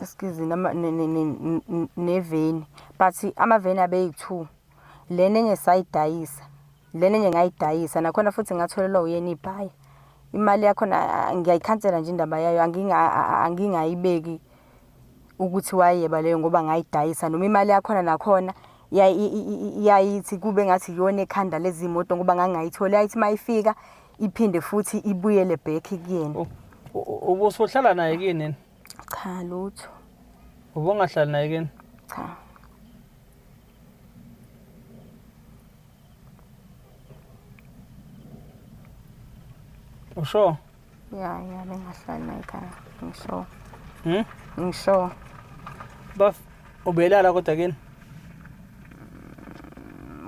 Excuse nama neveni. But amaveni abeyi-2. Lena enye sayidayisa. Lena enye ngayidayisa nakhona futhi ngatholelwa uyena ibhaya. Imali yakhona ngiyayikhansela nje indaba yayo angingayibeki ukuthi wayeba leyo ngoba ngayidayisa noma imali yakhona nakhona yayithi kube ngathi iyona ekhanda lezi moto ngoba ngangayitholi yayithi mayifika iphinde futhi ibuyele back kuyena. Ubusuhlala naye kini? Cha lutho. Ubungahlali naye kini? Cha. Usho? Ya ya bengahlali naye ekhaya. Ngisho. Ngisho. Baf ubelala kodwa kini?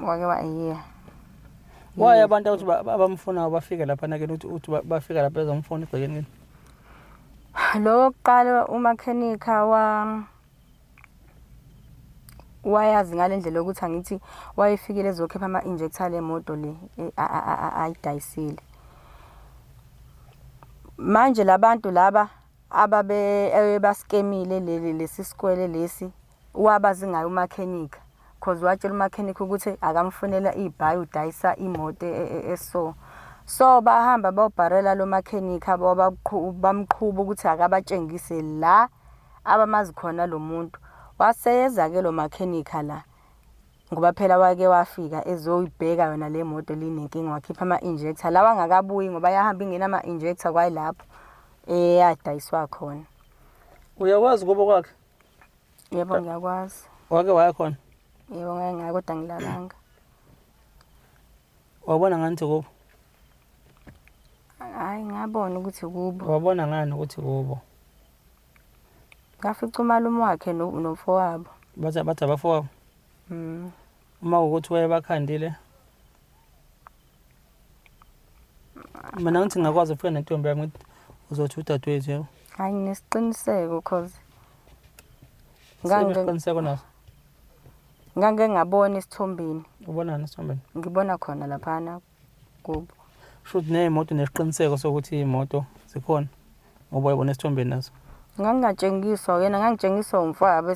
Wake wa yeah. Why abantu ukuthi abamfunayo bafike lapha nakini uthi bafika lapha bezomfuna egcekeni kini? Lo wokuqala umakhenikha wa wayazi ngale ndlela yokuthi angithi wayefikile ezokhipha ama-injector le moto le ayidayisile. Manje labantu laba ababe baskemile leli lesi sikwele lesi wabazi ngayo umakhenikha cause watshela umakhenikha ukuthi akamfunela ibhayi udayisa imoto eso. So bahamba bayobharela lo makhenikha bamqhuba ukuthi akabatshengise la abamazi khona lo muntu. Waseyeza-ke lo makhenikha la ngoba phela wake wafika ezoyibheka yona le moto linenkinga wakhipha ama-injector lawa angakabuyi ngoba yahamba ingena ama-injector kwayilapho eyadayiswa khona. Uyakwazi kubo kwakhe? Yebo ngiyakwazi. Wake waya khona? Yebo ngake ngaya kodwa angilalanga. Wabona ngani ukuthi kubo? Hhayi ngabona ukuthi kubo. Wabona ngani ukuthi kubo? Ngafica umalume wakhe nomfowabo. Bathi abafowabo? Uma ukuthi wayebakhandile. Mina ngithi ngingakwazi ukufika nentombi yami ngithi uzothi udadewethu yebo. Hayi nginesiqiniseko cause Nganginesiqiniseko naso. Ngangike ngabona esithombeni. Ubonani esithombeni? Ngibona khona laphana kubo. Shuthi ney'moto nesiqiniseko sokuthi iy'moto zikhona ngoba uyabona esithombeni nazo. Ngangingatshengiswa yena, ngangitshengiswa umfowabo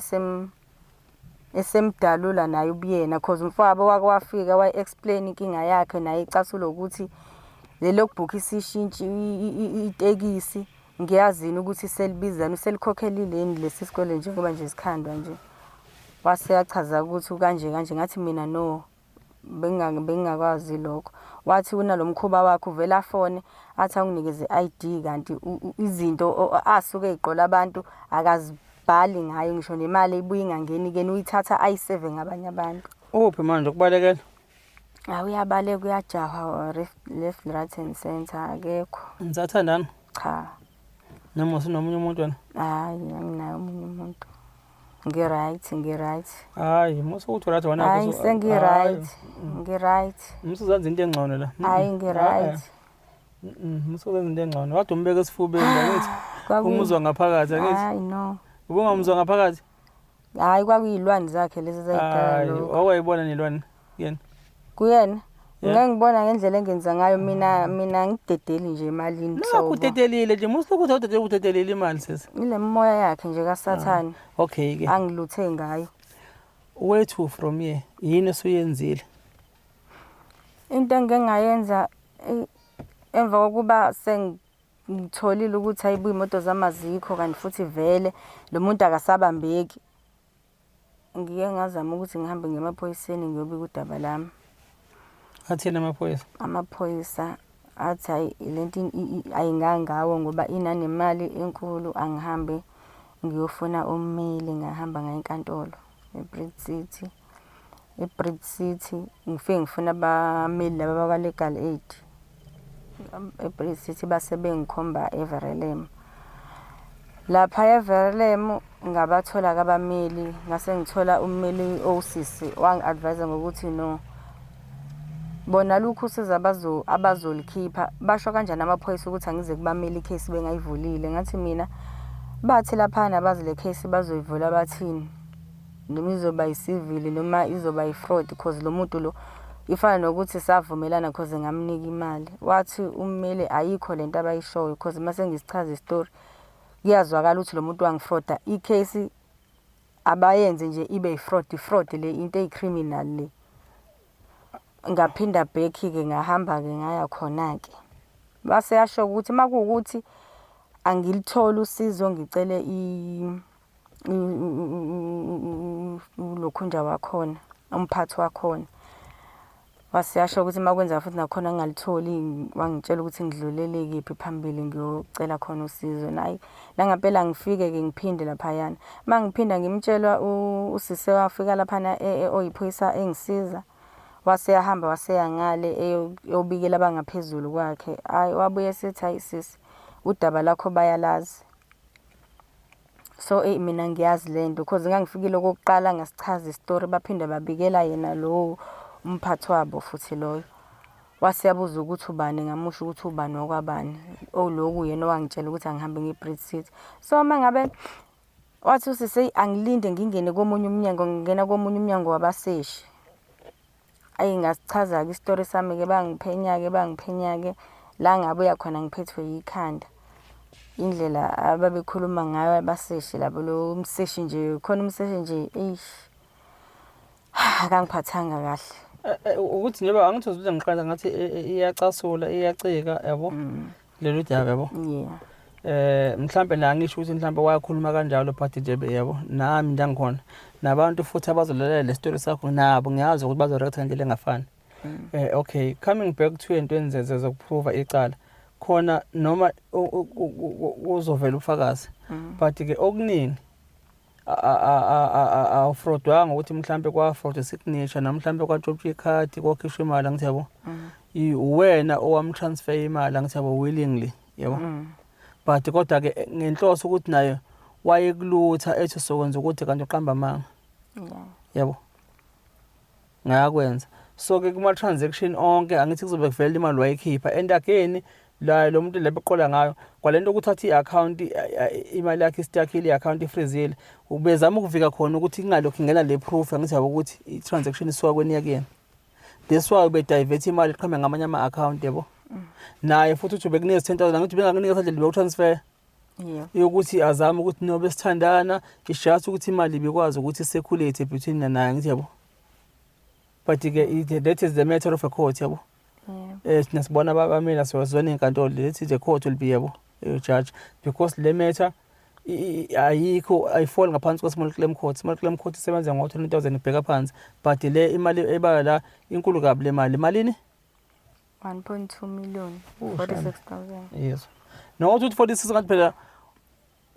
esemdalula naye ubuyena cause umfowabo wake wafika wayi-explain inkinga yakhe naye icasula ukuthi le logbook isishintshe itekisi ngiyazini ukuthi selibizani uselikhokhelile yini lesi sikole njengoba nje sikhandwa nje. Wase yachaza ukuthi kanje kanje ngathi mina no bengingakwazi lokho. Wathi unalomkhuba wakhe uvela afone athi awunginikeze i-ID kanti izinto asuke ey'qola abantu akazibhali ngayo ngisho nemali ibuye ingangeni kuyena uyithatha ayiseve ngabanye abantu. Uphi manje ukubalekela? Hayi uyabaleka uyajahwa left right and center akekho. Nisathandana? Cha. Noma usunomunye umuntu wena? Hayi anginaye omunye umuntu. Ngi-right, ngi-right. Hayi, musa ukuthi right wena. Hayi sengi-right. Ngi-right. Musa uzenza into engcono la. Hayi ngi-right. Musa uzenza into engcono. Kade umbeke esifubeni angithi. Umuzwa ngaphakathi angithi. Hayi no. Ubungamuzwa ngaphakathi? Hayi kwakuyilwane zakhe lezi ezayidala Hayi, lokho. wawayibona nelwane kuyena. Kuyena? Yeah. Ngeke ngibona ngendlela engenza ngayo mina ngidedeli nje emalini Nakho udedelile nje musa ukuthi awudedele udedelile imali sisi. Ile moya yakhe nje kaSathane. Okay ke. Angiluthe ngayo. Where to from here? Yini osuyenzile? Into engike ngayenza emva kokuba sengitholile ukuthi ayibuye imoto zamazikho kanti futhi vele lo muntu akasabambeki. Ngike ngazama ukuthi ngihambe ngiye emaphoyiseni ngiyobika udaba lami. Athini amaphoyisa? Amaphoyisa athi hayi lento ayingangawo ngoba inanemali enkulu angihambe ngiyofuna ummeli. Ngahamba ngaya enkantolo eBridge City. E-Bridge City ngifike ngifuna abameli laba bakwa-Legal Aid. E-Bridge City base bengikhomba eVerelem. Lapha eVerelem ngabathola-ke abameli, ngase ngithola ummeli owusisi wangi-advise ngokuthi no, bona lukho usizo abazolikhipha. Basho kanjani amaphoyisa ukuthi angize kubameli i-case bengayivulile. Ngathi mina bathi laphana bazi le case bazoyivula bathini. Noma izoba yi-civil noma izoba yi-fraud cause lo muntu lo ifana nokuthi savumelana cause ngamnika imali. Wathi ummeli ayikho lento abayishoyo cause mase ngisichaza isitori kuyazwakala ukuthi lo muntu wangifroda. I-case abayenze nje ibe i-fraud, i-fraud le into eyi-criminal le. Ngaphinda back-ke ngahamba-ke ngaya khona-ke. Wase yasho ukuthi uma kuwukuthi angilitholi usizo ngicele ulokhunja wakhona, umphathi wakhona. Wase yasho ukuthi uma kwenzeka futhi nakhona ngingalitholi, wangitshela ukuthi ngidlulele kephi phambili ngiyocela khona usizo. Nayi, nangampela ngifike-ke ngiphinde laphayana. Uma ngiphinda ngimtshela usisi wafika laphana oyiphoyisa engisiza, wase eyahamba waseya ngale eyobikela abangaphezulu kwakhe. Hhayi, wabuye esethi hhayi sisi, udaba lakho bayalazi. So eyi mina ngiyazi le nto cause ngangifikile okokuqala ngasichaza isitori baphinde babikela yena lowo umphathi wabo futhi loyo. Wase yabuza ukuthi ubani ngamusho ukuthi ubani wakwabani. Oh loku yena owangitshela ukuthi angihambe ngiye-Bridge City. So uma ngabe wathi usisi eyi angilinde ngingene komunye umnyango ngingena komunye umnyango wabaseshi. Ayi ngasichaza-ke isitori sami-ke bangiphenya-ke bangiphenya-ke la ngabuya khona ngiphethwe yikhanda. Indlela ababekhuluma ngayo abaseshi labo lo mseshi nje khona umseshi nje eish akangiphathanga kahle. Ukuthi njengoba angithi uzothi ngiqala ngathi iyacasula iyacika yabo lolu daba yabo. Yeah. Mhlambe la ngisho ukuthi mhlambe wakhuluma kanjalo but nje yabo nami ndangikhona nabantu futhi abazolalela le story sakho nabo ngiyazi ukuthi bazoreact ngendlela engafani. Okay, coming back to entweni zokuprova icala khona noma uzovela ubufakazi but ke okuningi awufrodwanga ukuthi mhlambe kwafraud signature noma mhlambe kwatshontshwa ikhadi kwakhishwa imali angithi yabo uwena owamtransfer imali angithi yabo willingly yabo but kodwa ke ngenhloso ukuthi naye wayekulutha ethi sokwenza ukuthi kanti uqamba amanga yabo ngakwenza. So ke kuma transaction onke angithi kuzobe kuvela imali wayikhipha and again la lo muntu lebeqola ngayo kwalento ukuthatha i-account imali yakhe istakhile i-account ifreezile ubezama ukuvika khona ukuthi ingalokhu ingena le proof angithi yabo ukuthi i-transaction isuka kweniya kuyena. That's why ube divert imali iqhame ngamanye ama-account yabo. Naye futhi uthi ubekunikeza 10,000 angithi ubengakunika sandlela beku-transfer yokuthi azame ukuthi no besithandana it's just ukuthi imali ibikwazi ukuthi circulate between naye angithi yabo. But ke that is the matter of a court yabo. Thina sibona abameli asizona inkantolo that is the court will be yabo judge because le matter ayikho ayifall ngaphansi kwe small claim court. Small claim court isebenza ngo 20,000 ibheka phansi but le imali ebala la inkulu kabi le mali. Malini? 1.2 million 46,000. Yes. No uthi 46 ngathi phela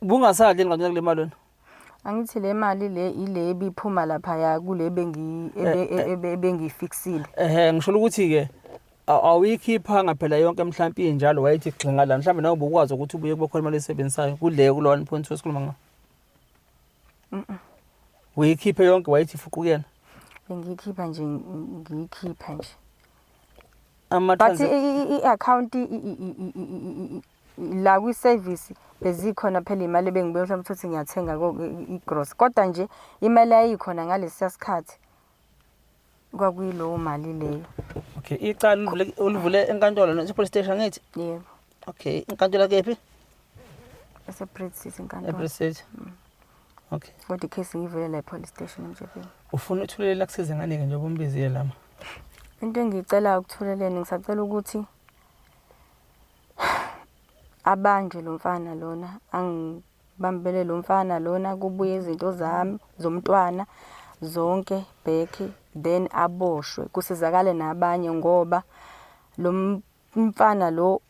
bungasadli ngani kule mali wena. Angithi le mali le ile ebiphuma lapha ya kule bengi ebengifixile. Ehhe ngisho ukuthi ke awuyikhiphanga phela yonke mhlawumbe injalo wayethi gxinga la mhlawumbe nawe ubukwazi ukuthi ubuye kube khona imali esebenzisayo kule kulo 1.2 esikhuluma ngayo. Uyikhiphe yonke wayethi fuqu kuyena. Bengiyikhipha nje ngiyikhipha nje. But i-account la kwi-service bezikhona phela imali ebengibuye mhlawumbe ukuthi ngiyathenga i-gross kodwa nje imali yayikhona ngalesiya sikhathi kwakuyilowo mali leyo. Okay, icala ulivule enkantolo nase police station ngithi? Yebo. Okay, inkantolo kephi? Ese-Bridge City inkantolo. E-Bridge City. Okay. Kodwa i-case ngiyivule la e-police station eMtshebeni. Ufuna uthulele akusize ngani-ke njengoba umbizile lama? Into engiyicelayo ukuthuleleni ngisacela ukuthi abanjwe lo mfana lona angibambele lo mfana lona kubuye izinto zami zomntwana zonke back then aboshwe kusizakale nabanye ngoba lo mfana lo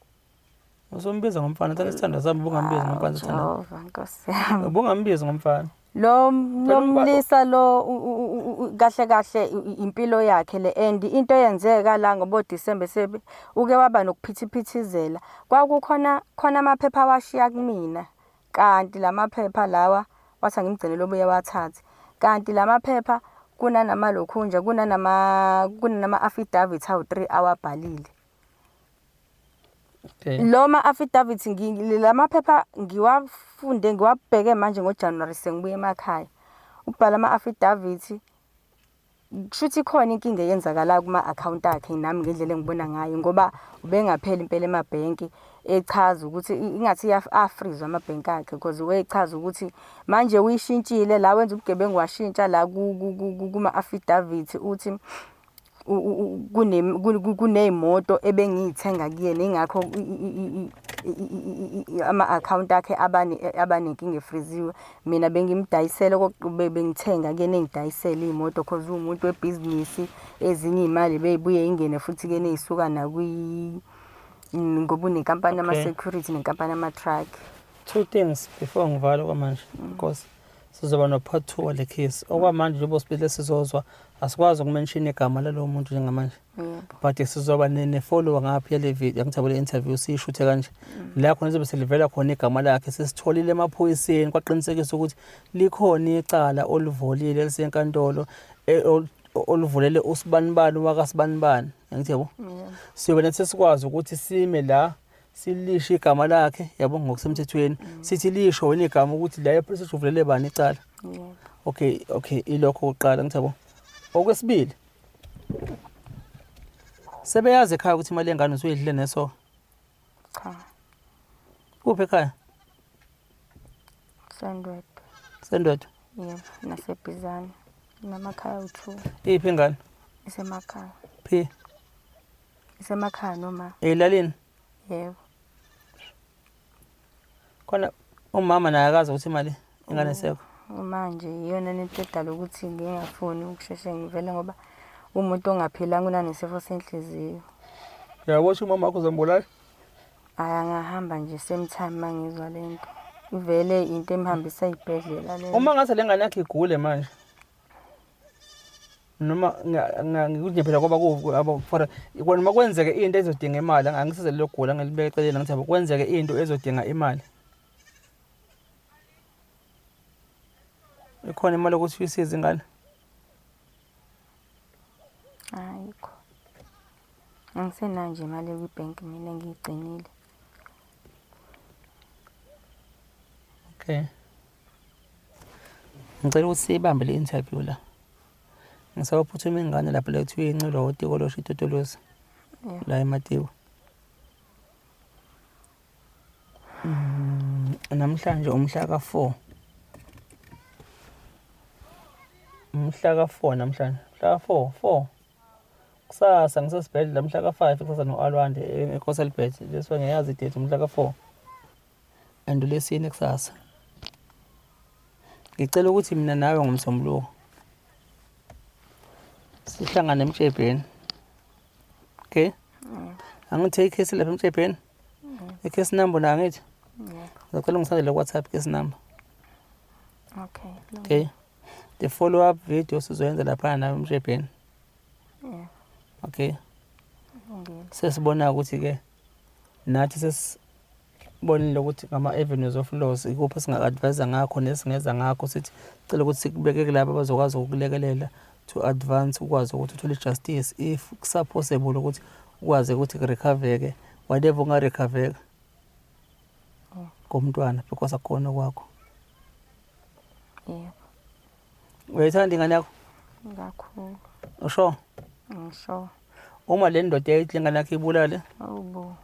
Usumbiza ngomfana, thana isithando sami ubungambizi ngomfana isithando. Jehova Nkosi yami. Ubungambizi ngomfana. Lo Phela mlisa lo kahle kahle impilo yakhe le and into eyenzeka la ngobo December sebe uke waba nokuphithiphithizela. Kwakukhona khona amaphepha awashiya kumina kanti lamaphepha lawa wathi angimgcinele obuye wathathe. Kanti lamaphepha kunanamalokhunja kunanama kunanama affidavits awu-3 awabhalile. Okay. Lo ma affidavits lamaphepha ngiwafunde ngiwabheke manje ngoJanuary sengibuye emakhaya. Ukubhala ama affidavits kushuthi ikhona inkinga eyenzakala kuma account akhe nami ngendlela engibona ngayo ngoba ubengapheli impela emabhenki echaza ukuthi ingathi afreeze amabhenki akhe because wechaza ukuthi manje uyishintshile la wenza ubugebengu washintsha la kuma affidavit uthi kuney'moto ebengiy'thenga kuyena ingakho ama-akhawunti akhe abanenkinga efriziwe. Mina bengimdayisela bengithenga kuyena engidayisela iy'moto cause uwumuntu webhizinisi. Ezinye iy'mali bey'buye y'ngene futhi kuyena ey'suka ngoba unenkampani yama-security nenkampani yama-truck. Two things before ngivale kwamanje, Nkosi. Sizoba no-part 2 wale case. Okwamanje njengoba usibile sizozwa asikwazi ukumention igama lalowo muntu njengamanje. But sizoba ne-follow ngapha yale video angithabule interview siyishuthe kanje. La khona lizobe selivela khona igama lakhe sesitholile emaphoyiseni kwaqinisekisa ukuthi likhona icala olivolile elisenkantolo oluvulele usibanibani wakasibanibani. Angithi yabo? Siyobe nathi sesikwazi ukuthi sime la silisho igama lakhe yabo ngokusemthethweni sithi lisho wena igama ukuthi la epolice station uvulele bani icala. Okay, okay, ilokho okokuqala ngithi yabo. Okwesibili sebeyazi ekhaya ukuthi imali yengane usuyidlile neso. Cha. Kuphi ekhaya? Sendwedwe. Sendwedwe. Yebo, naseBhizane. Namakhaya awu-2. Iphi ingane? Isemakhaya. Phi? Isemakhaya noma? Elalini? Yebo. Khona umama naye akazi ukuthi imali ingane isekho. Manje iyona lento edala ukuthi ngingafuni ukusheshe ngivele ngoba umuntu ongaphilanga unanesifo senhliziyo. Uyabona ukuthi umama wakho uzombulala? Hhayi angahamba nje same time mangizwa lento. Ivele into emhambisa ey'bhedlela leyo. Uma ngase le ngane yakho igule manje noma ngikuthi phela ngoba for noma kwenzeke into ezodinga imali angisize lelo gula ngilibeke eceleni ngithi yabo kwenzeke into ezodinga imali ikhona imali yokuthi uyisize ingane? Ayikho. Angisenayo nje imali ekwibhenki mina engiyigcinile. Okay. Ngicela ukuthi siyibambe le interview la. Ngisawuphuthuma ingane lapha la kuthiwa incelwa otikoloshe itotolozi. La eMatiwa. Namhlanje umhla ka-4. Umhla ka-4 namhlanje. Umhla ka-4, 4. Kusasa ngisesibhedlela umhla ka-5 kusasa no-Alwande eNkosi Albert. Leso ngiyazi idate umhla ka-4. And lesine kusasa. Ngicela ukuthi mina nawe ngomsombuluko sihlangane emtshebheni. Okay? Angithe ikhesi lapha emtshebheni. Ikhesi number na angithi? Ngicela ungisendele ku WhatsApp case number. Okay. Okay. The follow up video sizoyenza lapha nawe emtshebheni. Yeah. Okay. Sesibona ukuthi ke nathi sesibonile ukuthi ngama-avenues of laws ikuphi esinga-advise ngakho nesingeza ngakho sithi cela ukuthi sikubeke kulabo abazokwazi ukukulekelela to advance ukwazi ukuthi uthole i-justice if kusa-possible ukuthi ukwazi ukuthi kurecoveke whatever ungarecoveka komntwana because akukhona okwakho. Yebo. Uyayithanda ingane yakho? Kakhulu. Usho? Ngisho. Uma le ndoda yayithi le ngane yakho ibulale? Awubo.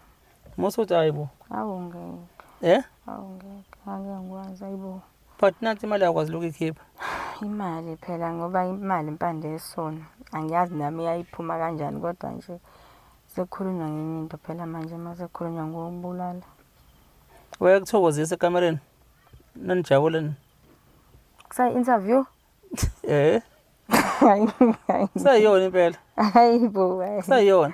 Musuthi hayibo. Awu ngeke. Eh? Awu ngeke. Angeke ngikwazi ayibo. But nathi imali yakwazi lokuyikhipha. Imali phela ngoba imali impande yesono. Angiyazi nami iyayiphuma kanjani kodwa nje sekukhulunywa ngenye into phela manje uma sekukhulunywa ngokubulala. Uyakuthokozisa ekamereni? Nanijabule ni? Kusa interview? Eh. Kusayiyona impela. Hayibo. Kusayiyona.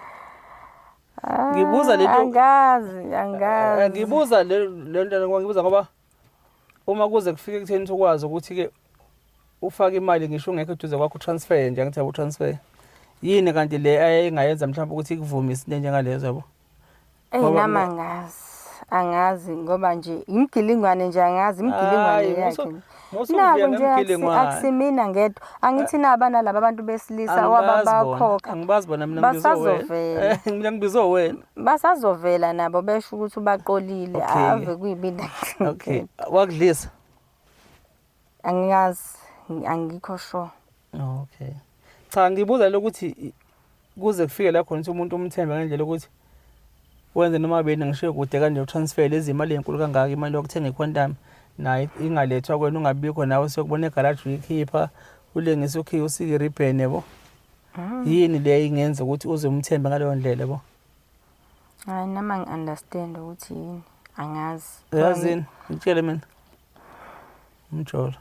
Ngibuza lento angazi, angazi. Ngibuza le nto ngibuza ngoba uma kuze kufike ekutheni ukwazi ukuthi ke ufake imali ngisho ungekho eduze kwakho utransfer nje angithi yabo transfer. Yini kanti le ayingayenza mhlawumbe ukuthi ikuvumise into enjengalezo yabo? Eyi Ngoba nami angazi. Angazi ngoba nje imigilingwane nje angazi imigilingwane Hayi, yakhe. musu Naku ukuvuya nje ngemigilingwane. akusimina ngedwa. Angithi naba nalaba abantu besilisa Angibazi bona. owababakhokha. Angibazi bona mina ngibizwe wena. Basazovela. Mina ngibizwe wena. Basazovela nabo besho ukuthi ubaqolile Okay. ave kuyibinda. Okay. Wakudlisa. Angiyazi angikho sure. Okay. Cha ngibuza lokuthi kuze kufike la khona ukuthi umuntu umthembe ngendlela ukuthi wenze noma beni ngishiye kude kanje utransfer lezi imali enkulu kangaka imali yokuthenga iquantum nayo ingalethwa kwena ungabikho nawe siyokubona egaraji uyikhipha ulengise ukhiye usike ribbon yabo. Yini le ingenza ukuthi uze umthembe ngaleyo ndlela yabo? Hayi nami angi-understand ukuthi yini. Angazi. Uyazini? Ngitshele mina. Umjolo.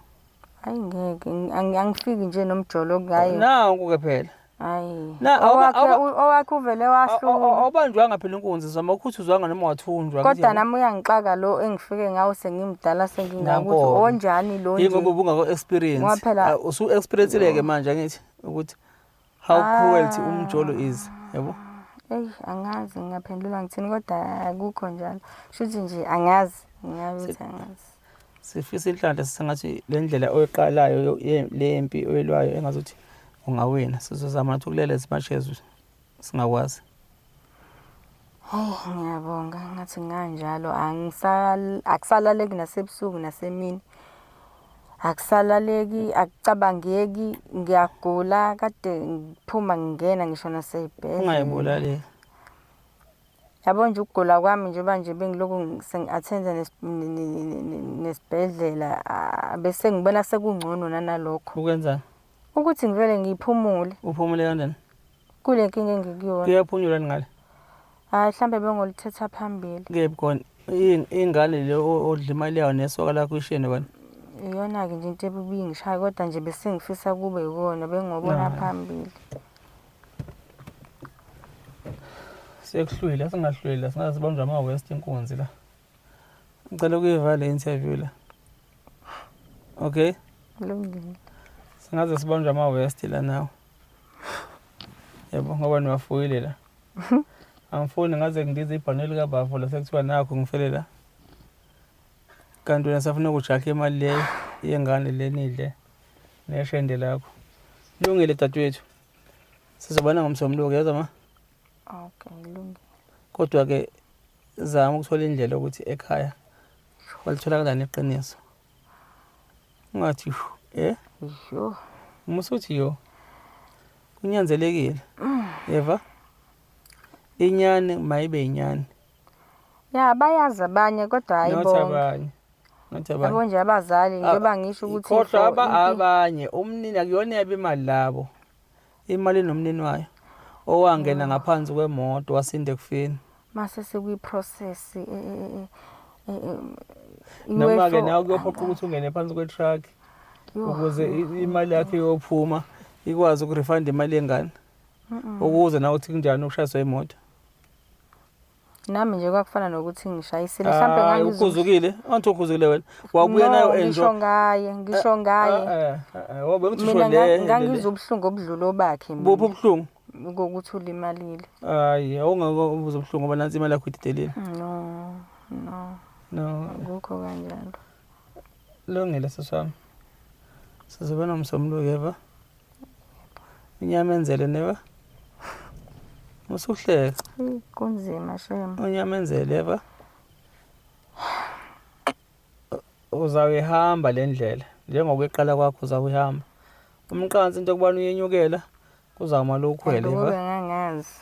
Hayi ngeke angifiki nje nomjolo ngaye. Nanku ke phela. Hayi. Na, Owakhe owakhe uvele wahluka. Awubanjwanga phela inkunzi zama ukhuthuzwanga noma wathunjwa. Kodwa nami uyangixaka lo engifike ngawo sengimdala sengingakuthi Nanko-ke. onjani lo nje. Yingoba ubungako experience. Ngoba phela- Usu experience ke manje angithi ukuthi how cruelty umjolo is, yabo? Eyi angazi ngingaphendula ngithini kodwa akukho njalo. Shuthi nje angazi ngingabe ukuthi angazi. Sifisa inhlanhla sengathi le ndlela oyiqalayo lempi oyilwayo engazuthi ungawina. Sizozama nathi ukulela as much as singakwazi. Hayi ngiyabonga ngathi nganjalo akusalaleki nasebusuku nasemini. Akusalaleki, akucabangeki, ngiyagula kade ngiphuma ngingena ngisho nasey'bhedlela. Ungayibulali. Yabo nje ukugula kwami njengoba nje bengiloku sengi-attenda nesibhedlela bese ngibona sekungcono nanalokho. Ukwenzani? Ukuthi ngivele ngiphumule. Uphumule kanjani? Kule nkinga engikuyona. Kuyaphunyulwa ngale? Hayi mhlambe bengolithetha phambili. Kephi khona? Ingane le odla imali yayo nesoka lakho ishiyene wena? Iyona-ke nje into ebibingishaya kodwa nje bese ngifisa kube yikona bengobona phambili. Sekuhlwile, singahlwile, singaze sibanjwe ama-West inkunzi la. Ngicela ukuyivala le interview la. Okay? Kulungile. Singaze sibanjwe ama-West la nawe. Yebo, ngoba niwafuyile la. Angifuni ngaze ngidize ibhanoyi likabafo la sekuthiwa nakho ngifele la. Kanti wena safuna ukujaha imali le yengane le nidle neshende lakho. Lungile dadewethu. Sizobona ngomsombuluko yezwa ma? Okay, lungile. Kodwa ke zama ukuthola indlela ukuthi ekhaya walithola kanjani iqiniso. Ungathi eh? Yo. Musuthi yo. Kunyanzelekile. Yeva? Inyani mayibe inyani. Ya bayazi abanye kodwa hayi Not bonke. abanye. Not abanye. Yabo nje abazali njengoba ngisho ukuthi Khohlwa abanye umnini akuyona yabe imali labo. Imali nomnini wayo owangena ngaphansi kwemoto wasinda ekufeni. Mase sekuyi process Noma ke nawe kuyophoqa ukuthi ungene phansi kwe-truck ukuze imali yakhe iyophuma ikwazi ukurefund imali yengane. Ukuze nawe uthi kunjani ukushayiswa imoto. Nami nje kwakufana nokuthi ngishayisile mhlambe ngangizu Ukhuzukile, angithi ukhuzukile wena. Wabuya nayo enjoy. Ngisho ngaye, ngisho ngaye. Wabuya ngithi usho le. Ngangizwa ubuhlungu obudlula obakhe mina. Buphi ubuhlungu? Ngokuthi ulimalile. Hayi, awungeke ubuhlungu ngoba nansi imali yakho ididelile. No, no. No. Akukho kanjalo. Lungile siswami. Sizobe nomsombuluko yeva. Unyamenzele neva. Usuhleka. Kunzima shame. Unyamenzele yeva. Uzawuyihamba le ndlela njengokweqala kwakho uzawuyihamba. Umqansi into yokubana uyenyukela kuzawuma lokhwele yeva. Ngoba ngangazi.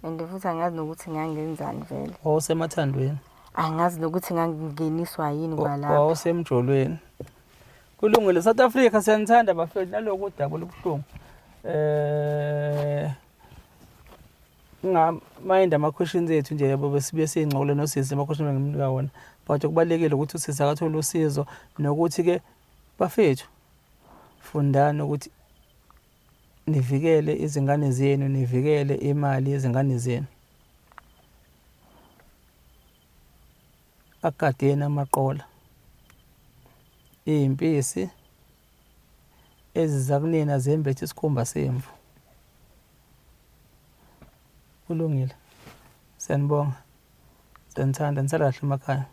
And futhi angazi nokuthi ngangenzani vele. Wawusemathandweni. Angazi nokuthi ngangingeniswa yini kwalapho. Wawusemjolweni. Kulungile South Africa siyanithanda bafethu naloku udaba olubuhlungu. Mind ama questions ethu nje yabo besibuye singxole nosisi ama questions engimnika wona. But kubalekile ukuthi usisi akathole usizo nokuthi ke bafethu fundani ukuthi nivikele izingane zenu, nivikele imali yezingane zenu. Agadeni amaqola. Impisi Eziza kunina zembethe isikhumba semvu. Kulungile. Siyanibonga. Siyanithanda. Nisale kahle emakhaya.